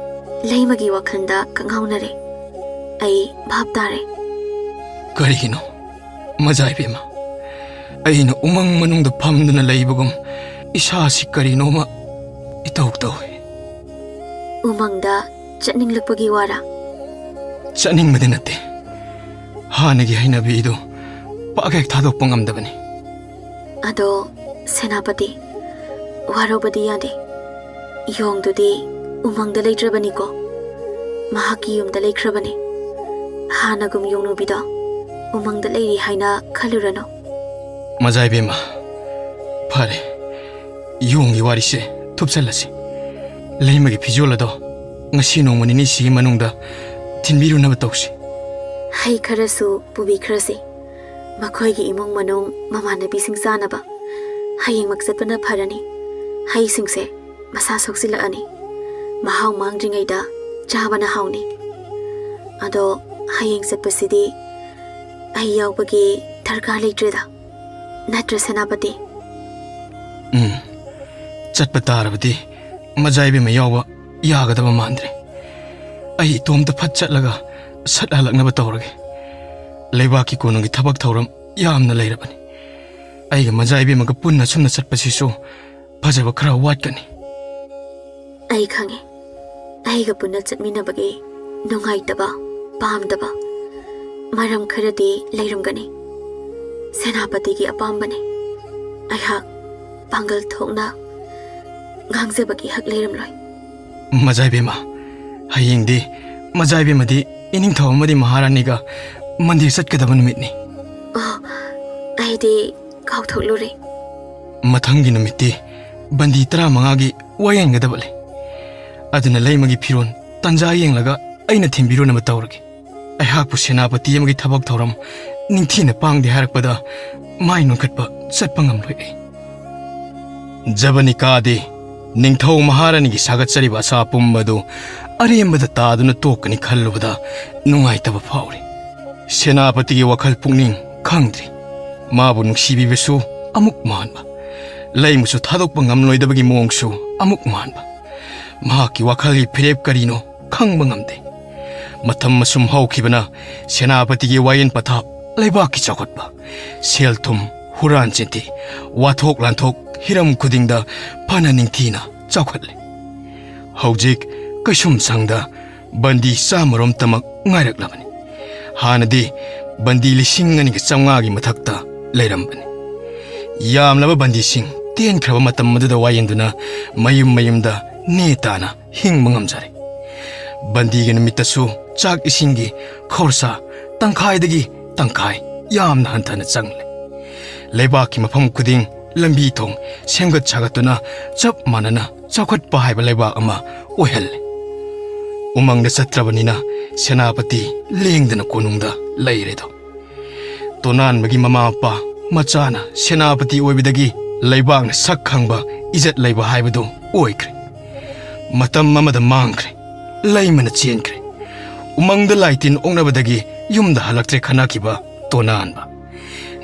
ꯂꯩꯃꯒꯤ ꯋꯥꯈꯜꯗ ꯀꯛꯉꯥꯎꯅꯔꯦ꯫ ꯑꯩ ꯚꯥꯞ ꯇꯥꯔꯦ꯫ ꯀꯔꯤꯒꯤꯅꯣ, ꯃꯖꯥ ꯏꯕꯦꯝꯃ? ꯑꯩꯅ ꯎꯃꯪ ꯃꯅꯨꯡꯗ ꯐꯝꯗꯨꯅ ꯂꯩꯕꯒꯨꯝ ꯏꯁꯥꯁꯤ ꯀꯔꯤꯅꯣꯃ ꯏꯇꯧ ꯇꯧꯏ꯫ ꯎꯃꯪꯗ ꯆꯠꯅꯤꯡꯂꯛꯄꯒꯤ ꯋꯥꯔꯥ? ꯆꯠꯅꯤꯡꯕꯗꯤ ꯅꯠꯇꯦ꯫ ꯍꯥꯟꯅꯒꯤ ꯍꯩꯅꯕꯤꯗꯨ ꯄꯥꯛ ꯍꯦꯛ ꯊꯥꯗꯣꯛꯄ ꯉꯝꯗꯕꯅꯤ꯫ ꯑꯗꯣ ꯁꯦꯅꯥꯄꯇꯤ, ꯋꯥꯔꯧꯕꯗꯤ ꯌꯥꯗꯦ꯫ ꯌꯣꯡꯗꯨꯗꯤ ꯎꯃꯪꯗ ꯂꯩꯇ꯭ꯔꯕꯅꯤꯀꯣ꯫ ꯃꯍꯥꯛꯀꯤ ꯌꯨꯝꯗ ꯂꯩꯈ꯭ꯔꯕꯅꯤ꯫ ꯍꯥꯟꯅꯒꯨꯝ ꯌꯣꯡꯅꯨꯕꯤꯗꯣ ꯎꯃꯪꯗ ꯂꯩꯔꯤ ꯍꯥꯏꯅ ꯈꯜꯂꯨꯔꯅꯨ꯫ ꯃꯖꯥ ꯏꯕꯦꯝꯃ, ꯐꯔꯦ, ꯌꯣꯡꯒꯤ ꯋꯥꯔꯤꯁꯦ ꯊꯨꯞꯆꯜꯂꯁꯤ꯫ ꯂꯩꯃꯒꯤ ꯐꯤꯖꯣꯜ ꯑꯗꯣ ꯉꯁꯤ ꯅꯣꯡꯃ ꯅꯤꯅꯤꯁꯤꯒꯤ ꯃꯅꯨꯡꯗ ꯊꯤꯟꯕꯤꯔꯨꯅꯕ ꯇꯧꯁꯤ꯫ ꯍꯩ ꯈꯔꯁꯨ ꯄꯨꯕꯤꯈ꯭ꯔꯁꯤ꯫ ꯃꯈꯣꯏꯒꯤ ꯏꯃꯨꯡ ꯃꯅꯨꯡ, ꯃꯃꯥꯟꯅꯕꯤꯁꯤꯡ ꯆꯥꯅꯕ꯫ ꯍꯌꯦꯡꯃꯛ ꯆꯠꯄꯅ ꯐꯔꯅꯤ꯫ ꯍꯩꯁꯤꯡꯁꯦ ꯃꯁꯥ ꯁꯣꯛꯆꯤꯜꯂꯛꯑꯅꯤ꯫ ꯃꯍꯥꯎ ꯃꯥꯡꯗ꯭ꯔꯤꯉꯩꯗ ꯆꯥꯕꯅ ꯍꯥꯎꯅꯤ꯫ ꯑꯗꯣ ꯍꯌꯦꯡ ꯆꯠꯄꯁꯤꯗꯤ ꯑꯩ ꯌꯥꯎꯕꯒꯤ ꯗꯔꯀꯥꯔ ꯂꯩꯇ꯭ꯔꯦꯗ꯫ ꯅꯠꯇ꯭ꯔ ꯁꯦꯅꯥꯄꯇꯤ? ꯎꯝ, ꯆꯠꯄ ꯇꯥꯔꯕꯗꯤ ꯃꯖꯥ ꯏꯕꯦꯝꯃ ꯌꯥꯎꯕ ꯌꯥꯒꯗꯕ ꯃꯥꯟꯗ꯭ꯔꯦ꯫ ꯑꯩ ꯏꯇꯣꯝꯇ ꯐꯠ ꯆꯠꯂꯒ ꯁꯠ ꯍꯜꯂꯛꯅꯕ ꯇꯧꯔꯒꯦ꯫ ꯂꯩꯕꯥꯛꯀꯤ ꯀꯣꯅꯨꯡꯒꯤ ꯊꯕꯛ ꯊꯧꯔꯝ ꯌꯥꯝꯅ ꯂꯩꯔꯕꯅꯤ꯫ ꯑꯩꯒ ꯃꯖꯥ ꯏꯕꯦꯝꯃꯒ ꯄꯨꯟꯅ ꯁꯨꯝꯅ ꯆꯠꯄꯁꯤꯁꯨ ꯐꯖꯕ ꯈꯔ ꯋꯥꯠꯀꯅꯤ꯫ ꯑꯩ ꯈꯪꯉꯤ, ꯑꯩꯒ ꯄꯨꯟꯅ ꯆꯠꯃꯤꯟꯅꯕꯒꯤ ꯅꯨꯡꯉꯥꯏꯇꯕ, ꯄꯥꯝꯗꯕ ꯃꯔꯝ ꯈꯔꯗꯤ ꯂꯩꯔꯝꯒꯅꯤ꯫ ꯁꯦꯅꯥꯄꯇꯤꯒꯤ ꯑꯄꯥꯝꯕꯅꯤ꯫ ꯑꯩꯍꯥꯛ ꯄꯥꯡꯒꯜ ꯊꯣꯛꯅ ꯉꯥꯡꯖꯕꯒꯤ ꯍꯛ ꯂꯩꯔꯝꯂꯣꯏ꯫ ꯃꯖꯥ ꯏꯕꯦꯝꯃ, ꯍꯌꯦꯡꯗꯤ ꯃꯖꯥ ꯏꯕꯦꯝꯃꯗꯤ ꯏꯅꯤꯡꯊꯧ ꯑꯃꯗꯤ ꯃꯍꯥꯔꯥꯅꯤꯒ ꯃꯟꯗꯤꯔ ꯆꯠꯀꯗꯕ ꯅꯨꯃꯤꯠꯅꯤ꯫ ꯑꯣ, ꯑꯩꯗꯤ ꯀꯥꯎꯊꯣꯛꯂꯨꯔꯦ꯫ ꯃꯊꯪꯒꯤ ꯅꯨꯃꯤꯠꯇꯤ ꯕꯟꯗꯤ ꯇꯔꯥꯃꯉꯥꯒꯤ ꯋꯥꯌꯦꯟꯒꯗꯕ ꯂꯩ꯫ ꯑꯗꯨꯅ ꯂꯩꯃꯒꯤ ꯐꯤꯔꯣꯜ ꯇꯟꯖꯥ ꯌꯦꯡꯂꯒ ꯑꯩꯅ ꯊꯤꯟꯕꯤꯔꯨꯅꯕ ꯇꯧꯔꯒꯦ꯫ ꯑꯩꯍꯥꯛꯄꯨ ꯁꯦꯅꯥꯄꯇꯤ ꯑꯃꯒꯤ ꯊꯕꯛ ꯊꯧꯔꯝ ꯅꯤꯡꯊꯤꯅ ꯄꯥꯡꯗꯦ ꯍꯥꯏꯔꯛꯄꯗ ꯃꯥꯏ ꯅꯣꯟꯈꯠꯄ ꯆꯠꯄ ꯉꯝꯂꯣꯏ ꯑꯩ꯫ ꯖꯕꯅꯤꯀꯥꯗꯤ ꯅꯤꯡꯊꯧ ꯃꯍꯥꯔꯥꯅꯤꯒꯤ ꯁꯥꯒꯠꯆꯔꯤꯕ ꯑꯁꯥ ꯄꯨꯝꯕꯗꯨ ꯑꯔꯦꯝꯕꯗ ꯇꯥꯗꯨꯅ ꯇꯣꯛꯀꯅꯤ ꯈꯜꯂꯨꯕꯗ ꯅꯨꯡꯉꯥꯏꯇꯕ ꯐꯥꯎꯔꯤ꯫ ꯁꯦꯅꯥꯄꯇꯤꯒꯤ ꯋꯥꯈꯜ ꯄꯨꯛꯅꯤꯡ ꯈꯪꯗ꯭ꯔꯤ꯫ ꯃꯥꯕꯨ ꯅꯨꯡꯁꯤꯕꯤꯕꯁꯨ ꯑꯃꯨꯛ ꯃꯥꯟꯕ, ꯂꯩꯃꯁꯨ ꯊꯥꯗꯣꯛꯄ ꯉꯝꯂꯣꯏꯗꯕꯒꯤ ꯃꯑꯣꯡꯁꯨ ꯑꯃꯨꯛ ꯃꯥꯟꯕ꯫ ꯃꯍꯥꯛꯀꯤ ꯋꯥꯈꯜꯒꯤ ꯐꯤꯔꯦꯞ ꯀꯔꯤꯅꯣ ꯈꯪꯕ ꯉꯝꯗꯦ꯫ ꯃꯇꯝ ꯑꯁꯨꯝ ꯍꯧꯈꯤꯕꯅ ꯁꯦꯅꯥꯄꯇꯤꯒꯤ ꯋꯥꯌꯦꯟ ꯄꯊꯥꯞ, ꯂꯩꯕꯥꯛꯀꯤ ꯆꯥꯎꯈꯠꯄ, ꯁꯦꯜ ꯊꯨꯝ, ꯍꯨꯔꯥꯟ ꯆꯤꯟꯊꯤ, ꯋꯥꯊꯣꯛ ꯂꯥꯟꯊꯣꯛ ꯍꯤꯔꯝ ꯈꯨꯗꯤꯡꯗ ꯐꯅ ꯅꯤꯡꯊꯤꯅ ꯆꯥꯎꯈꯠꯂꯦ꯫ ꯍꯧꯖꯤꯛ ꯀꯩꯁꯨꯝꯁꯪꯗ ꯕꯟꯗꯤ ꯆꯥꯝꯃꯔꯣꯝꯇꯃꯛ ꯉꯥꯏꯔꯛꯂꯕꯅꯤ꯫ ꯍꯥꯟꯅꯗꯤ ꯕꯟꯗꯤ ꯂꯤꯁꯤꯡ ꯑꯅꯤꯒ ꯆꯥꯝꯃꯉꯥꯒꯤ ꯃꯊꯛꯇ ꯂꯩꯔꯝꯕꯅꯤ꯫ ꯌꯥꯝꯂꯕ ꯕꯟꯗꯤꯁꯤꯡ ꯇꯦꯟꯈ꯭ꯔꯕ ꯃꯇꯝ ꯑꯗꯨꯗ ꯋꯥꯌꯦꯟꯗꯨꯅ ꯃꯌꯨꯝ ꯃꯌꯨꯝꯗ ꯅꯦ ꯇꯥꯅ ꯍꯤꯡꯕ ꯉꯝꯖꯔꯦ꯫ ꯕꯟꯗꯤꯒꯤ ꯅꯨꯃꯤꯠꯇꯁꯨ ꯆꯥꯛ ꯏꯁꯤꯡꯒꯤ ꯈꯣꯔꯁꯥ ꯇꯪꯈꯥꯏꯗꯒꯤ ꯇꯪꯈꯥꯏ ꯌꯥꯝꯅ ꯍꯟꯊꯅ ꯆꯪꯂꯦ꯫ ꯂꯩꯕꯥꯛꯀꯤ ꯃꯐꯝ ꯈꯨꯗꯤꯡ ꯂꯝꯕꯤ ꯊꯣꯡ ꯁꯦꯝꯒꯠ ꯁꯥꯒꯠꯇꯨꯅ ꯆꯞ ꯃꯥꯟꯅꯅ ꯆꯥꯎꯈꯠꯄ ꯍꯥꯏꯕ ꯂꯩꯕꯥꯛ ꯑꯃ ꯑꯣꯏꯍꯜꯂꯦ꯫ ꯎꯃꯪꯗ ꯆꯠꯇ꯭ꯔꯕꯅꯤꯅ ꯁꯦꯅꯥꯄꯇꯤ ꯂꯦꯡꯗꯅ ꯀꯣꯅꯨꯡꯗ ꯂꯩꯔꯦꯗꯣ꯫ ꯇꯣꯅꯥꯟꯕꯒꯤ ꯃꯃꯥ ꯃꯄꯥ ꯃꯆꯥꯅ ꯁꯦꯅꯥꯄꯇꯤ ꯑꯣꯏꯕꯗꯒꯤ ꯂꯩꯕꯥꯛꯅ ꯁꯛ ꯈꯪꯕ, ꯏꯖꯠ ꯂꯩꯕ ꯍꯥꯏꯕꯗꯨ ꯑꯣꯏꯈ꯭ꯔꯦ꯫ ꯃꯇꯝ ꯑꯃꯗ ꯃꯥꯡꯈ꯭ꯔꯦ, ꯂꯩꯃꯅ ꯆꯦꯟꯈ꯭ꯔꯦ꯫ ꯎꯃꯪꯗ ꯂꯥꯏ ꯇꯤꯟ ꯑꯣꯛꯅꯕꯗꯒꯤ ꯌꯨꯝꯗ ꯍꯜꯂꯛꯇ꯭ꯔꯦ ꯈꯟꯅꯈꯤꯕ ꯇꯣꯅꯥꯟꯕ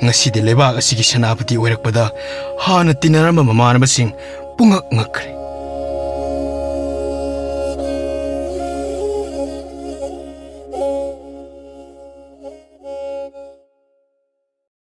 ꯉꯁꯤꯗꯤ ꯂꯩꯕꯥꯛ ꯑꯁꯤꯒꯤ ꯁꯦꯅꯥꯄꯇꯤ ꯑꯣꯏꯔꯛꯄꯗ ꯍꯥꯟꯅ ꯇꯤꯟꯅꯔꯝꯕ ꯃꯃꯥꯟꯅꯕꯁꯤꯡ ꯄꯨꯡꯉꯛ ꯉꯛꯈ꯭ꯔꯦ꯫